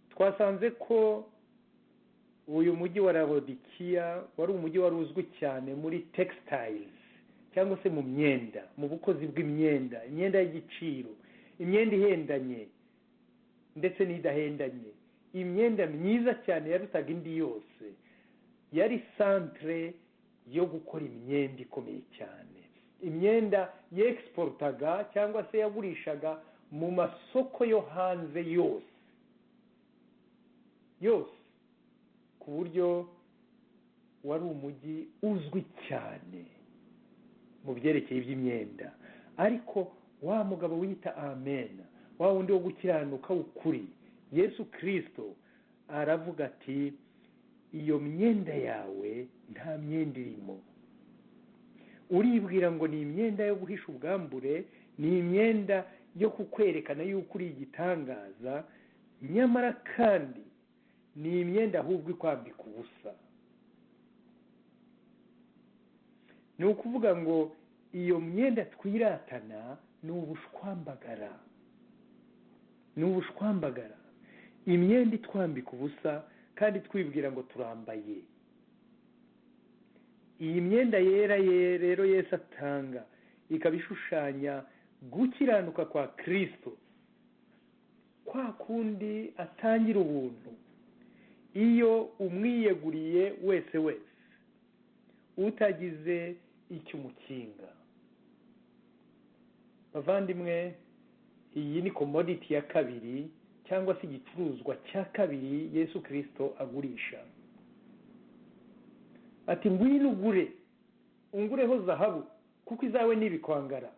Twasanze ko uyu mujyi wa Laodikiya wari umujyi wari uzwi cyane muri textiles, cyangwa se mu myenda, mu bukozi bw'imyenda, imyenda y'igiciro, imyenda ihendanye ndetse n'idahendanye, imyenda myiza cyane yarutaga indi yose. Yari centre yo gukora imyenda ikomeye cyane, imyenda yexportaga cyangwa se yagurishaga mu masoko yo hanze yose yose, ku buryo wari umujyi uzwi cyane mu byerekeye iby'imyenda. Ariko wa mugabo wiyita amen, wa wundi wo gukiranuka w'ukuri, Yesu Kristo, aravuga ati iyo myenda yawe nta myenda irimo. Uribwira ngo ni imyenda yo guhisha ubwambure, ni imyenda yo kukwerekana yuko uri igitangaza, nyamara kandi ni imyenda ahubwo ikwambika ubusa. Ni ukuvuga ngo iyo myenda twiratana ni ubushwambagara, ni ubushwambagara, imyenda itwambika ubusa kandi twibwira ngo turambaye. Iyi myenda yera rero Yesu atanga ikaba ishushanya gukiranuka kwa Kristo, kwa kundi atangira ubuntu iyo umwiyeguriye wese wese, utagize icyo umukinga. Bavandimwe, iyi ni commodity ya kabiri, cyangwa se igicuruzwa cya kabiri Yesu Kristo agurisha. Ati ngwino ugure, ungureho zahabu, kuko izawe n'ibikwangara,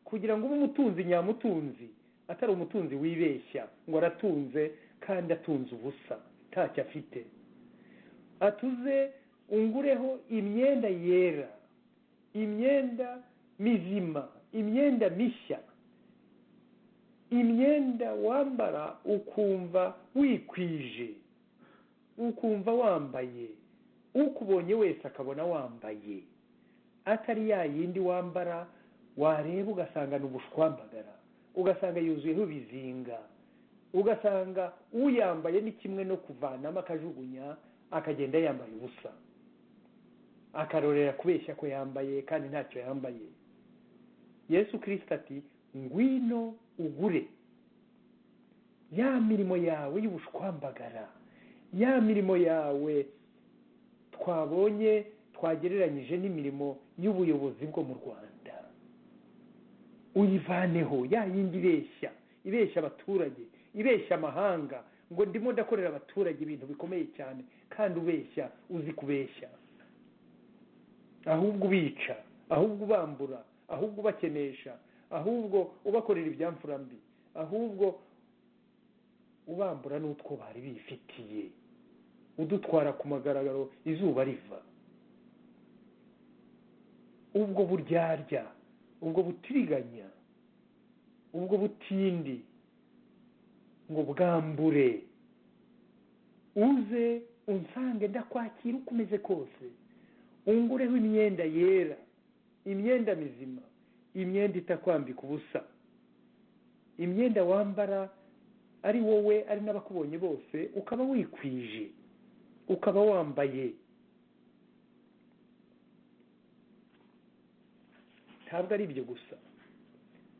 kugira ngo ube umutunzi nyamutunzi, atari umutunzi wibeshya ngo aratunze kandi atunze ubusa ntacyo afite. Atuze ungureho imyenda yera, imyenda mizima, imyenda mishya. Imyenda wambara ukumva wikwije, ukumva wambaye, ukubonye wese akabona wambaye, atari ya yindi wambara wareba ugasanga ni ubushwambagara, ugasanga yuzuyeho ibizinga, ugasanga uyambaye ni kimwe no kuvanamo akajugunya, akagenda yambaye ubusa, akarorera kubeshya ko yambaye kandi ntacyo yambaye. Yesu Kristo ati ngwino ugure ya mirimo yawe y'ubushwambagara, ya mirimo yawe twabonye twagereranyije n'imirimo y'ubuyobozi bwo mu Rwanda, uyivaneho ya yindi ibeshya, ibeshya abaturage, ibeshya amahanga ngo ndimo ndakorera abaturage ibintu bikomeye cyane, kandi ubeshya, uzi kubeshya, ahubwo ubica, ahubwo ubambura, ahubwo ubakenesha, ahubwo ubakorera ibyamfura mbi, ahubwo ubambura n'utwo bari bifitiye, udutwara ku magaragaro izuba riva. Ubwo buryarya, ubwo butiriganya, ubwo butindi, ngo bwambure, uze unsange ndakwakira uko umeze kose, ungureho imyenda yera, imyenda mizima, imyenda itakwambika ubusa, imyenda wambara ari wowe ari n'abakubonye bose, ukaba wikwije, ukaba wambaye. Ntabwo ari ibyo gusa,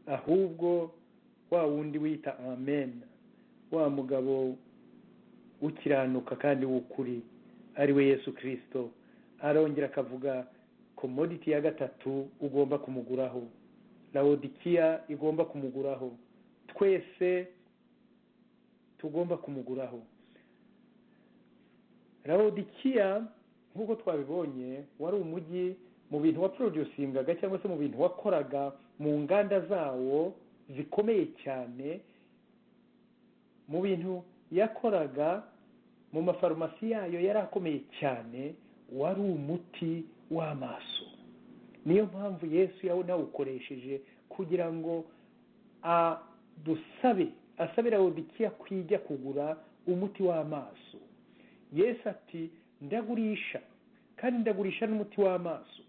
ahubwo wa wundi wita amen, wa mugabo ukiranuka kandi w'ukuri ari we Yesu Kristo, arongera akavuga commodity ya gatatu ugomba kumuguraho, Laodikiya igomba kumuguraho, twese tugomba kumuguraho. Laodikiya nk'uko twabibonye wari umujyi mu bintu waproducingaga cyangwa se mu bintu wakoraga mu nganda zawo zikomeye cyane, mu bintu yakoraga mu mafarumasi yayo yari akomeye cyane, wari umuti w'amaso. Niyo mpamvu Yesu yawukoresheje kugira ngo adusabe, asabe Laodikiya kwijya kugura umuti w'amaso. Yesu ati ndagurisha, kandi ndagurisha n'umuti w'amaso.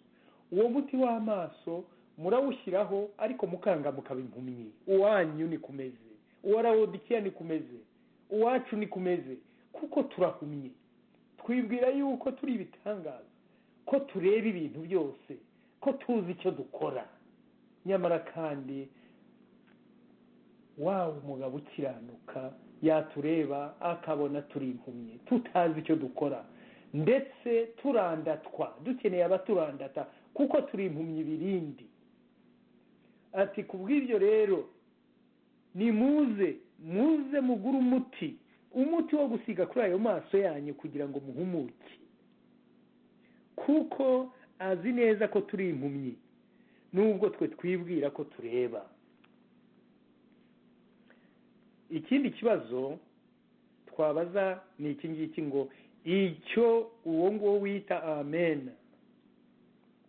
Uwo muti w'amaso murawushyiraho ariko mukanga mukaba impumyi. Uwanyu ni kumeze, uwa Laodikiya ni kumeze, uwacu ni kumeze, kuko turahumye. Twibwira yuko turi ibitangaza, ko tureba ibintu byose, ko tuzi icyo dukora, nyamara kandi wa umugabo ukiranuka yatureba akabona turi impumyi, tutazi icyo dukora, ndetse turandatwa, dukeneye abaturandata kuko turi impumyi birindi. Ati kubw'ibyo rero nimuze, muze mugure umuti, umuti wo gusiga kuri ayo maso yanyu kugira ngo muhumuke, kuko azi neza ko turi impumyi nubwo twe twibwira ko tureba. Ikindi kibazo twabaza ni iki ngiki, ngo icyo uwo nguwo wita amen,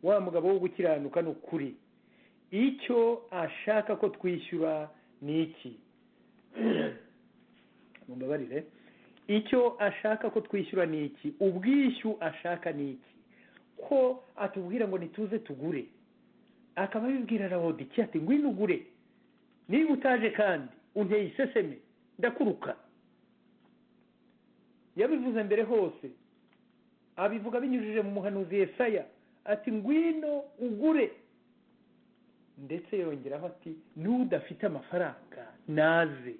wa mugabo wo gukiranuka n'ukuri, icyo ashaka ko twishyura ni iki? Mumbabarire, icyo ashaka ko twishyura ni iki? Ubwishyu ashaka ni iki? Ko atubwira ngo nituze tugure, akaba abibwira Laodikiya ati ngwino ugure, niba utaje kandi unteye iseseme ndakuruka. Yabivuze mbere hose, abivuga binyujije mu muhanuzi Yesaya ati ngwino ugure, ndetse yongeraho ati n'udafite amafaranga naze.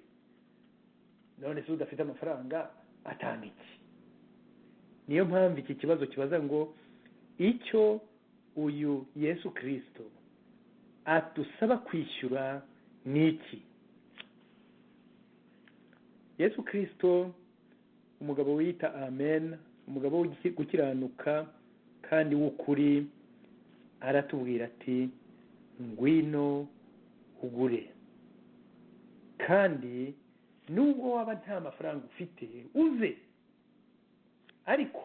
None se udafite amafaranga atanga iki? Niyo mpamvu iki kibazo kibaza ngo icyo uyu Yesu Kristo atusaba kwishyura ni iki? Yesu Kristo, umugabo wita amen, umugabo gukiranuka kandi w'ukuri, aratubwira ati ngwino ugure, kandi nubwo waba nta mafaranga ufite uze, ariko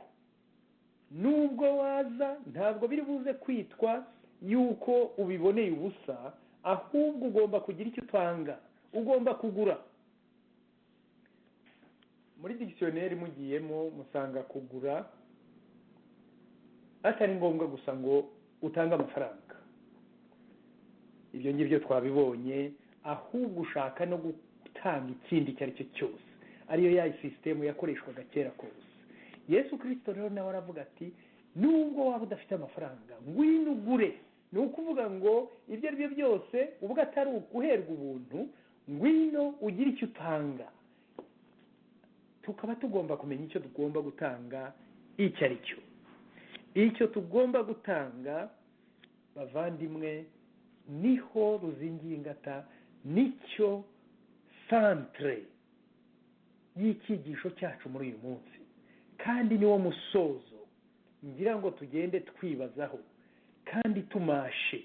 nubwo waza ntabwo biri buze kwitwa yuko ubiboneye ubusa, ahubwo ugomba kugira icyo utanga, Ugomba kugura. Muri dictionnaire mugiyemo musanga kugura atari ngombwa gusa ngo utange amafaranga, ibyo ngibyo twabibonye, ahubwo ushaka no gutanga ikindi icyo ari cyo cyose, ariyo ya sisitemu yakoreshwaga kera kose. Yesu Kirisito rero nawe aravuga ati nubwo waba udafite amafaranga ngwino ugure. Ni ukuvuga ngo ibyo ari byo byose ubwo atari uguherwa ubuntu, ngwino ugire icyo utanga. Tukaba tugomba kumenya icyo tugomba gutanga icyo ari cyo. Icyo tugomba gutanga, bavandimwe, niho ruzingiye ingata, nicyo santere y'icyigisho cyacu muri uyu munsi, kandi niwo musozo ngira ngo tugende twibazaho kandi tumashe,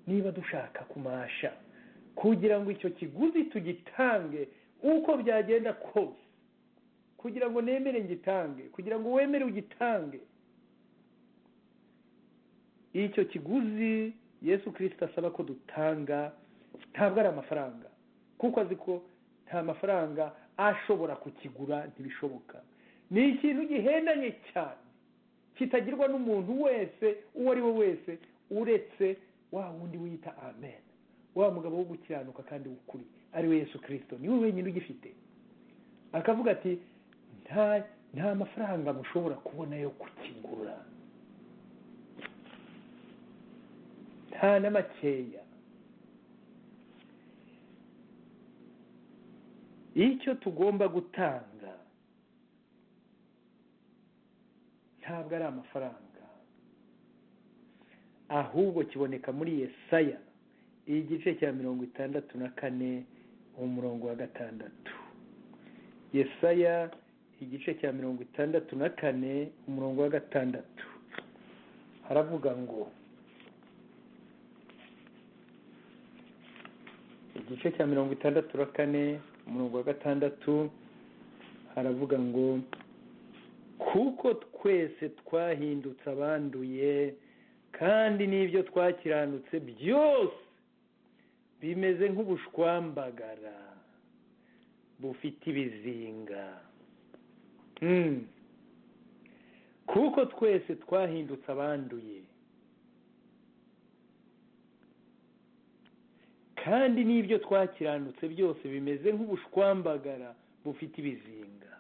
niba dushaka kumasha kugira ngo icyo kiguzi tugitange uko byagenda kose, kugira ngo nemere ngitange, kugira ngo wemere ugitange. Icyo kiguzi Yesu Kristo asaba ko dutanga ntabwo ari amafaranga, kuko azi ko nta mafaranga ashobora kukigura, ntibishoboka. Ni ikintu gihendanye cyane kitagirwa n'umuntu wese uwo ari we wese, uretse wa wundi wita amen, wa mugabo wo gukiranuka kandi w'ukuri, ari we Yesu Kristo, niwe wenyine ugifite. Akavuga ati nta mafaranga mushobora kubona yo kukigura, nta na makeya. Icyo tugomba gutanga ntabwo ari amafaranga, ahubwo kiboneka muri Yesaya igice cya 64 umurongo wa 6. Yesaya igice cya 64 umurongo wa 6 haravuga ngo, igice cya 64 umurongo wa 6 haravuga ngo, kuko twese twahindutse abanduye, kandi n'ibyo twakiranutse byose bimeze nk'ubushwambagara bufite ibizinga. Kuko twese twahindutse abanduye, kandi n'ibyo twakiranutse byose bimeze nk'ubushwambagara bufite ibizinga.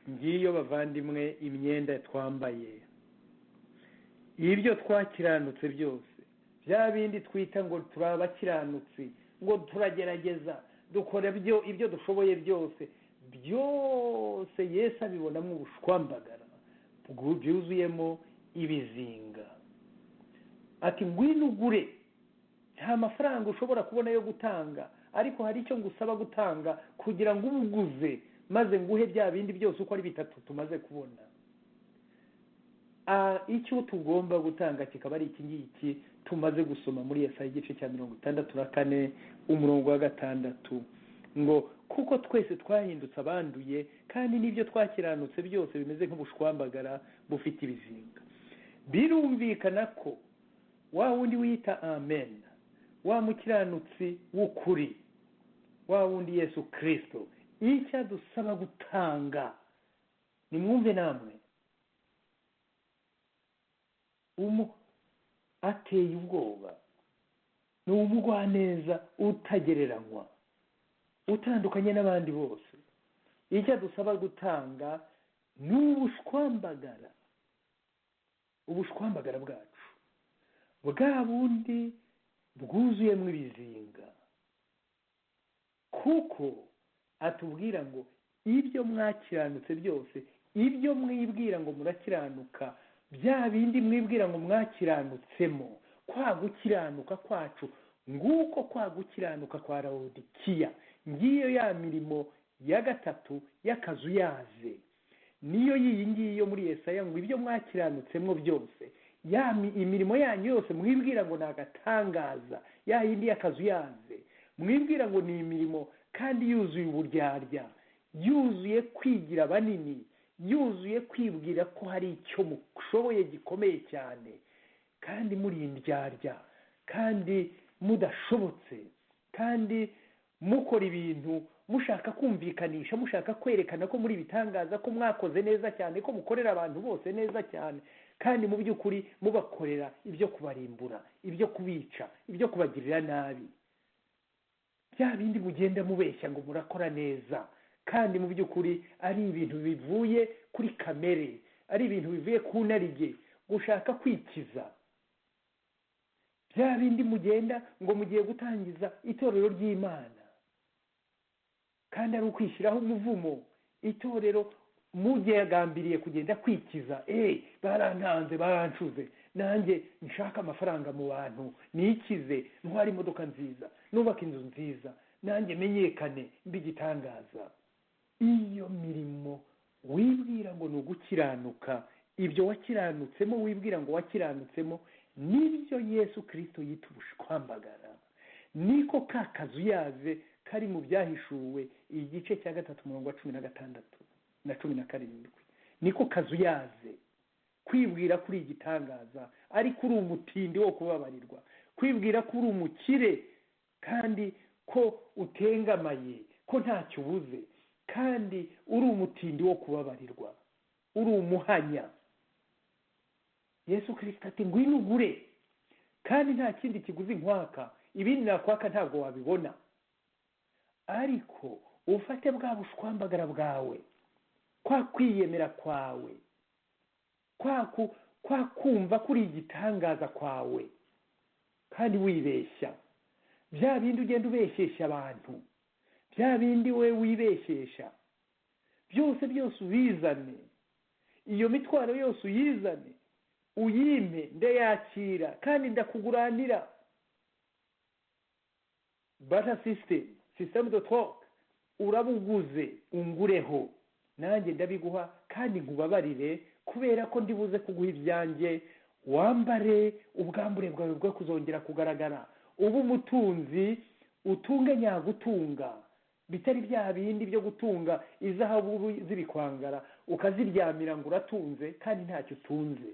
Ngiyo bavandimwe imyenda twambaye, ibyo twakiranutse byose, bya bindi twita ngo turabakiranutsi, ngo turagerageza dukora ibyo dushoboye byose, byose Yesu abibonamo ubushwambagara byuzuyemo ibizinga. Ati ngwino ugure. Nta mafaranga ushobora kubona yo gutanga, ariko hari icyo ngusaba gutanga kugira ngo ubuguze, maze nguhe bya bindi byose uko ari bitatu tumaze kubona. Icyo tugomba gutanga kikaba ari iki ngiki tumaze gusoma muri Yesaya igice cya 64 umurongo wa 6, ngo kuko twese twahindutse abanduye, kandi n'ibyo twakiranutse byose bimeze nk'ubushwambagara bufite ibizinga. Birumvikana ko wa wundi wita amen, wa mukiranutsi w'ukuri, wa wundi Yesu Kristo, icyo adusaba gutanga, nimwumve namwe, ateye ubwoba, ni umugwaneza utagereranywa, utandukanye n'abandi bose. Icyo adusaba gutanga ni ubushwambagara, ubushwambagara bwacu bwa bundi bwuzuyemo ibizinga. Kuko atubwira ngo ibyo mwakiranutse byose, ibyo mwibwira ngo murakiranuka, bya bindi mwibwira ngo mwakiranutsemo, kwa gukiranuka kwacu nguko kwa gukiranuka kwa Laodikiya, ngiyo ya mirimo ya gatatu y'akazuyaze, niyo yiyi ngiyo muri Yesaya ngo ibyo mwakiranutsemo byose, ya imirimo yanyu yose mwibwira ngo nagatangaza, ya yindi y'akazuyaze mwibwira ngo ni imirimo kandi yuzuye uburyarya, yuzuye kwigira banini, yuzuye kwibwira ko hari icyo mushoboye gikomeye cyane, kandi muri indyarya, kandi mudashobotse, kandi mukora ibintu mushaka kumvikanisha, mushaka kwerekana ko muri bitangaza, ko mwakoze neza cyane, ko mukorera abantu bose neza cyane, kandi mu by'ukuri mubakorera ibyo kubarimbura, ibyo kubica, ibyo kubagirira nabi. Bya bindi mugenda mubeshya ngo murakora neza, kandi mu by'ukuri ari ibintu bivuye kuri kamere, ari ibintu bivuye ku narige, gushaka kwikiza. Bya bindi mugenda ngo mugiye gutangiza itorero ry'Imana, kandi ari ukwishyiraho umuvumo. Itorero mugambiriye kugenda kwikiza, barantanze, barancuze, nanjye nshaka amafaranga mu bantu, nikize, ntware imodoka nziza, nubaka inzu nziza, nanjye menyekane mbigitangaza. Iyo mirimo wibwira ngo ni ugukiranuka, ibyo wakiranutsemo wibwira ngo wakiranutsemo, nibyo Yesu Kristo yita ubushwambagara. Niko ka kazuyaze kari mu Byahishuwe igice cya 3 umurongo wa 16 na 17. Niko kazuyaze, kwibwira kuri igitangaza ariko uri umutindi wo kubabarirwa, kwibwira ko uri umukire kandi ko utengamaye, ko ntacyo ubuze, kandi uri umutindi wo kubabarirwa, uri umuhanya. Yesu Kristo ati ngwino ugure, kandi nta kindi kiguzi nkwaka, ibindi nakwaka ntabwo wabibona, ariko ufate bwa bushwambagara bwawe, kwa kwiyemera kwawe, kwa kumva kuri igitangaza kwawe, kandi wibeshya. Bya bindi ugenda ubeshyeshya abantu, bya bindi we wibeshyesha, byose byose ubizane, iyo mitwaro yose uyizane, uyime, ndayakira kandi ndakuguranira. Bata system de troc, urabuguze ungureho, nanjye ndabiguha kandi nkubabarire, kubera ko ndibuze kuguha ibyanjye. Wambare ubwambure bwawe bwo kuzongera kugaragara, ubu umutunzi, utunge nyagutunga, bitari bya bindi byo gutunga izahabu z'ibikwangara ukaziryamira ngo uratunze kandi ntacyo utunze,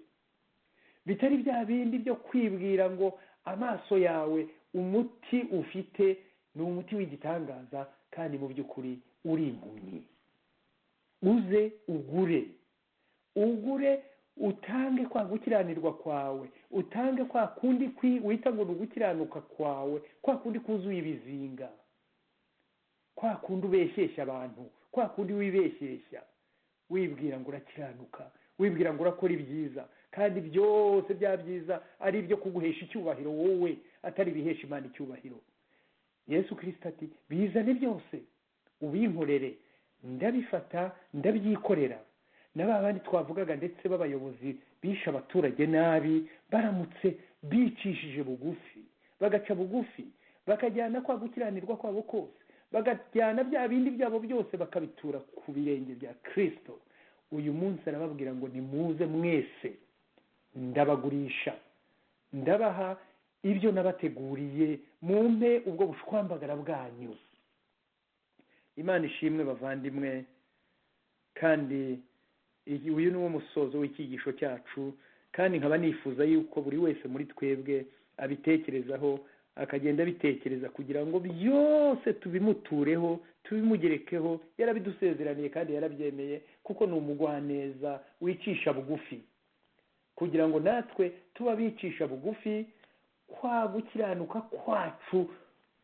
bitari bya bindi byo kwibwira ngo amaso yawe umuti ufite ni umuti w'igitangaza, kandi mu by'ukuri uri impumyi. Uze ugure, ugure, utange kwa gukiranirwa kwawe, utange kwa kundi wita ngo gukiranuka kwawe, kwa kundi kuzuye ibizinga, kwa kundi ubeshyeshya abantu, kwa kundi wibeshyeshya, wibwira ngo urakiranuka, wibwira ngo urakora ibyiza, kandi byose bya byiza ari ibyo kuguhesha icyubahiro wowe, atari bihesha Imana icyubahiro. Yesu Kristo ati bizane byose ubinkorere, ndabifata ndabyikorera. Na ba bandi twavugaga ndetse b'abayobozi bisha abaturage nabi, baramutse bicishije bugufi, bagaca bugufi, bakajyana kwa gukiranirwa kwabo kose, bagajyana bya bindi byabo byose bakabitura ku birenge bya Kristo. Uyu munsi arababwira ngo nimuze mwese, ndabagurisha, ndabaha ibyo nabateguriye, mumpe ubwo bushwambagara bwanyu. Imana ishimwe bavandimwe, kandi uyu ni wo musozo w'icyigisho cyacu, kandi nkaba nifuza yuko buri wese muri twebwe abitekerezaho, akagenda abitekereza kugira ngo byose tubimutureho, tubimugerekeho. Yarabidusezeraniye kandi yarabyemeye, kuko ni umugwaneza wicisha bugufi, kugira ngo natwe tuba bicisha bugufi kwa gukiranuka kwacu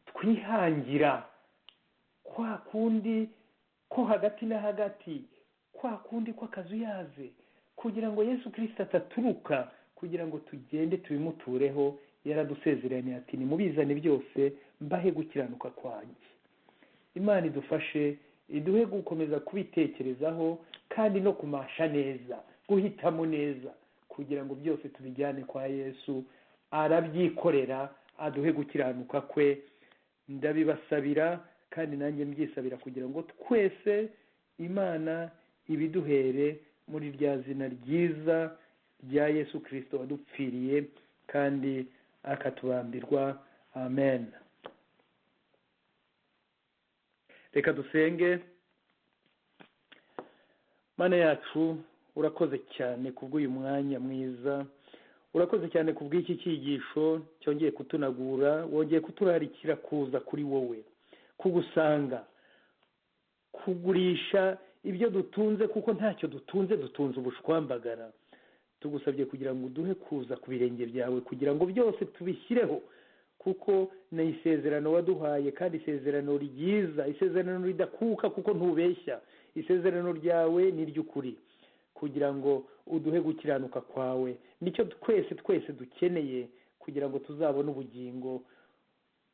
twihangira, kwa kundi ko hagati na hagati, kwa kundi kw'akazuyaze, kugira ngo Yesu Kristo ataturuka, kugira ngo tugende tubimutureho. Yaradusezeraniye ati nimubizane byose mbahe gukiranuka kwanjye. Imana idufashe, iduhe gukomeza kubitekerezaho kandi no kumasha neza, guhitamo neza, kugira ngo byose tubijyane kwa Yesu. Arabyikorera, aduhe gukiranuka kwe. Ndabibasabira kandi nanjye mbyisabira, kugira ngo twese Imana ibiduhere muri rya zina ryiza rya Yesu Kristo wadupfiriye kandi akatubambirwa. Amen. Reka dusenge. Mana yacu, urakoze cyane kubw'uyu mwanya mwiza, Urakoze cyane ku bw'iki cyigisho cyongeye kutunagura, wongeye kuturarikira kuza kuri wowe, kugusanga, kugurisha ibyo dutunze, kuko ntacyo dutunze, dutunze ubushwambagara. Tugusabye kugira ngo uduhe kuza ku birenge byawe, kugira ngo byose tubishyireho, kuko ni isezerano waduhaye, kandi isezerano ryiza, isezerano ridakuka kuko ntubeshya, isezerano ryawe ni iry'ukuri, kugira ngo uduhe gukiranuka kwawe. Nicyo twese twese dukeneye kugira ngo tuzabone ubugingo.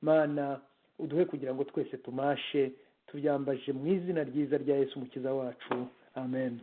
Mana, uduhe kugira ngo twese tumashe, tubyambaje mu izina ryiza rya Yesu Umukiza wacu, amen.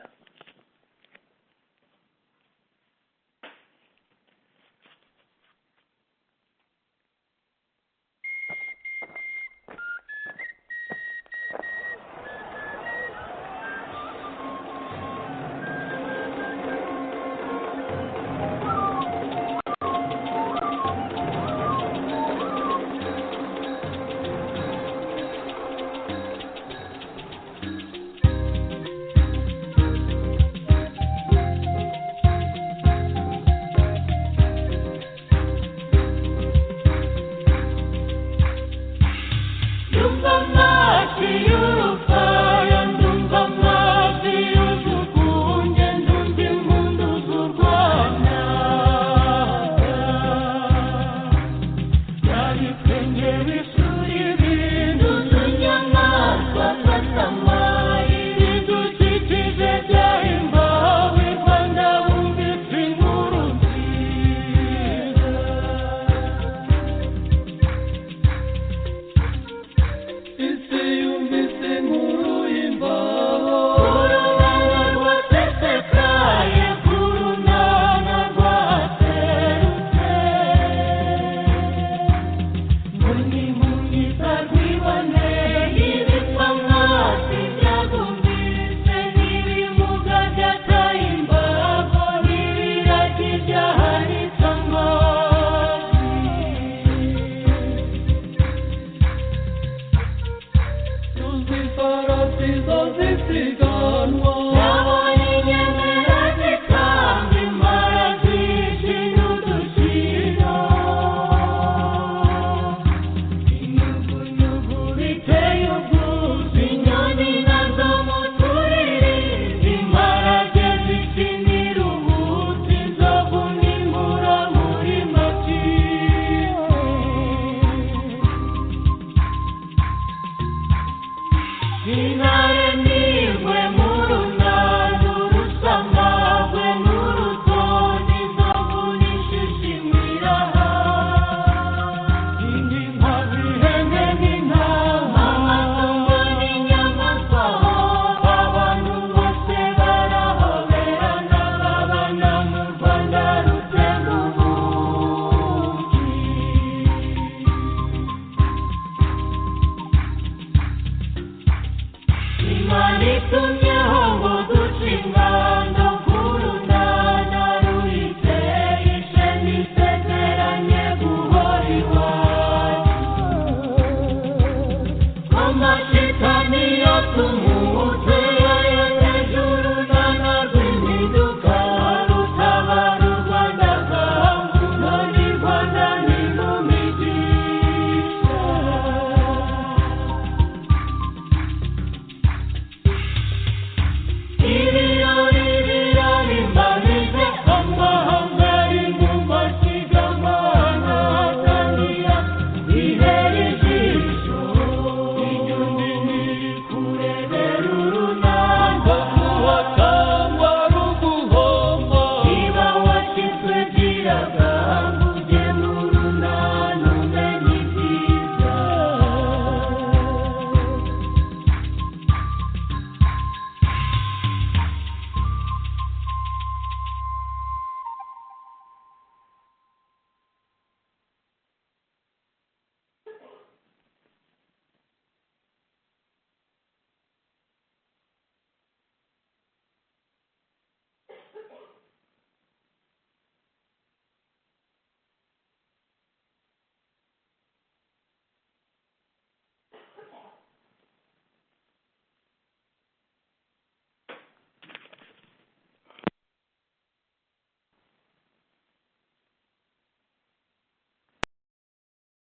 Imana itumyeho.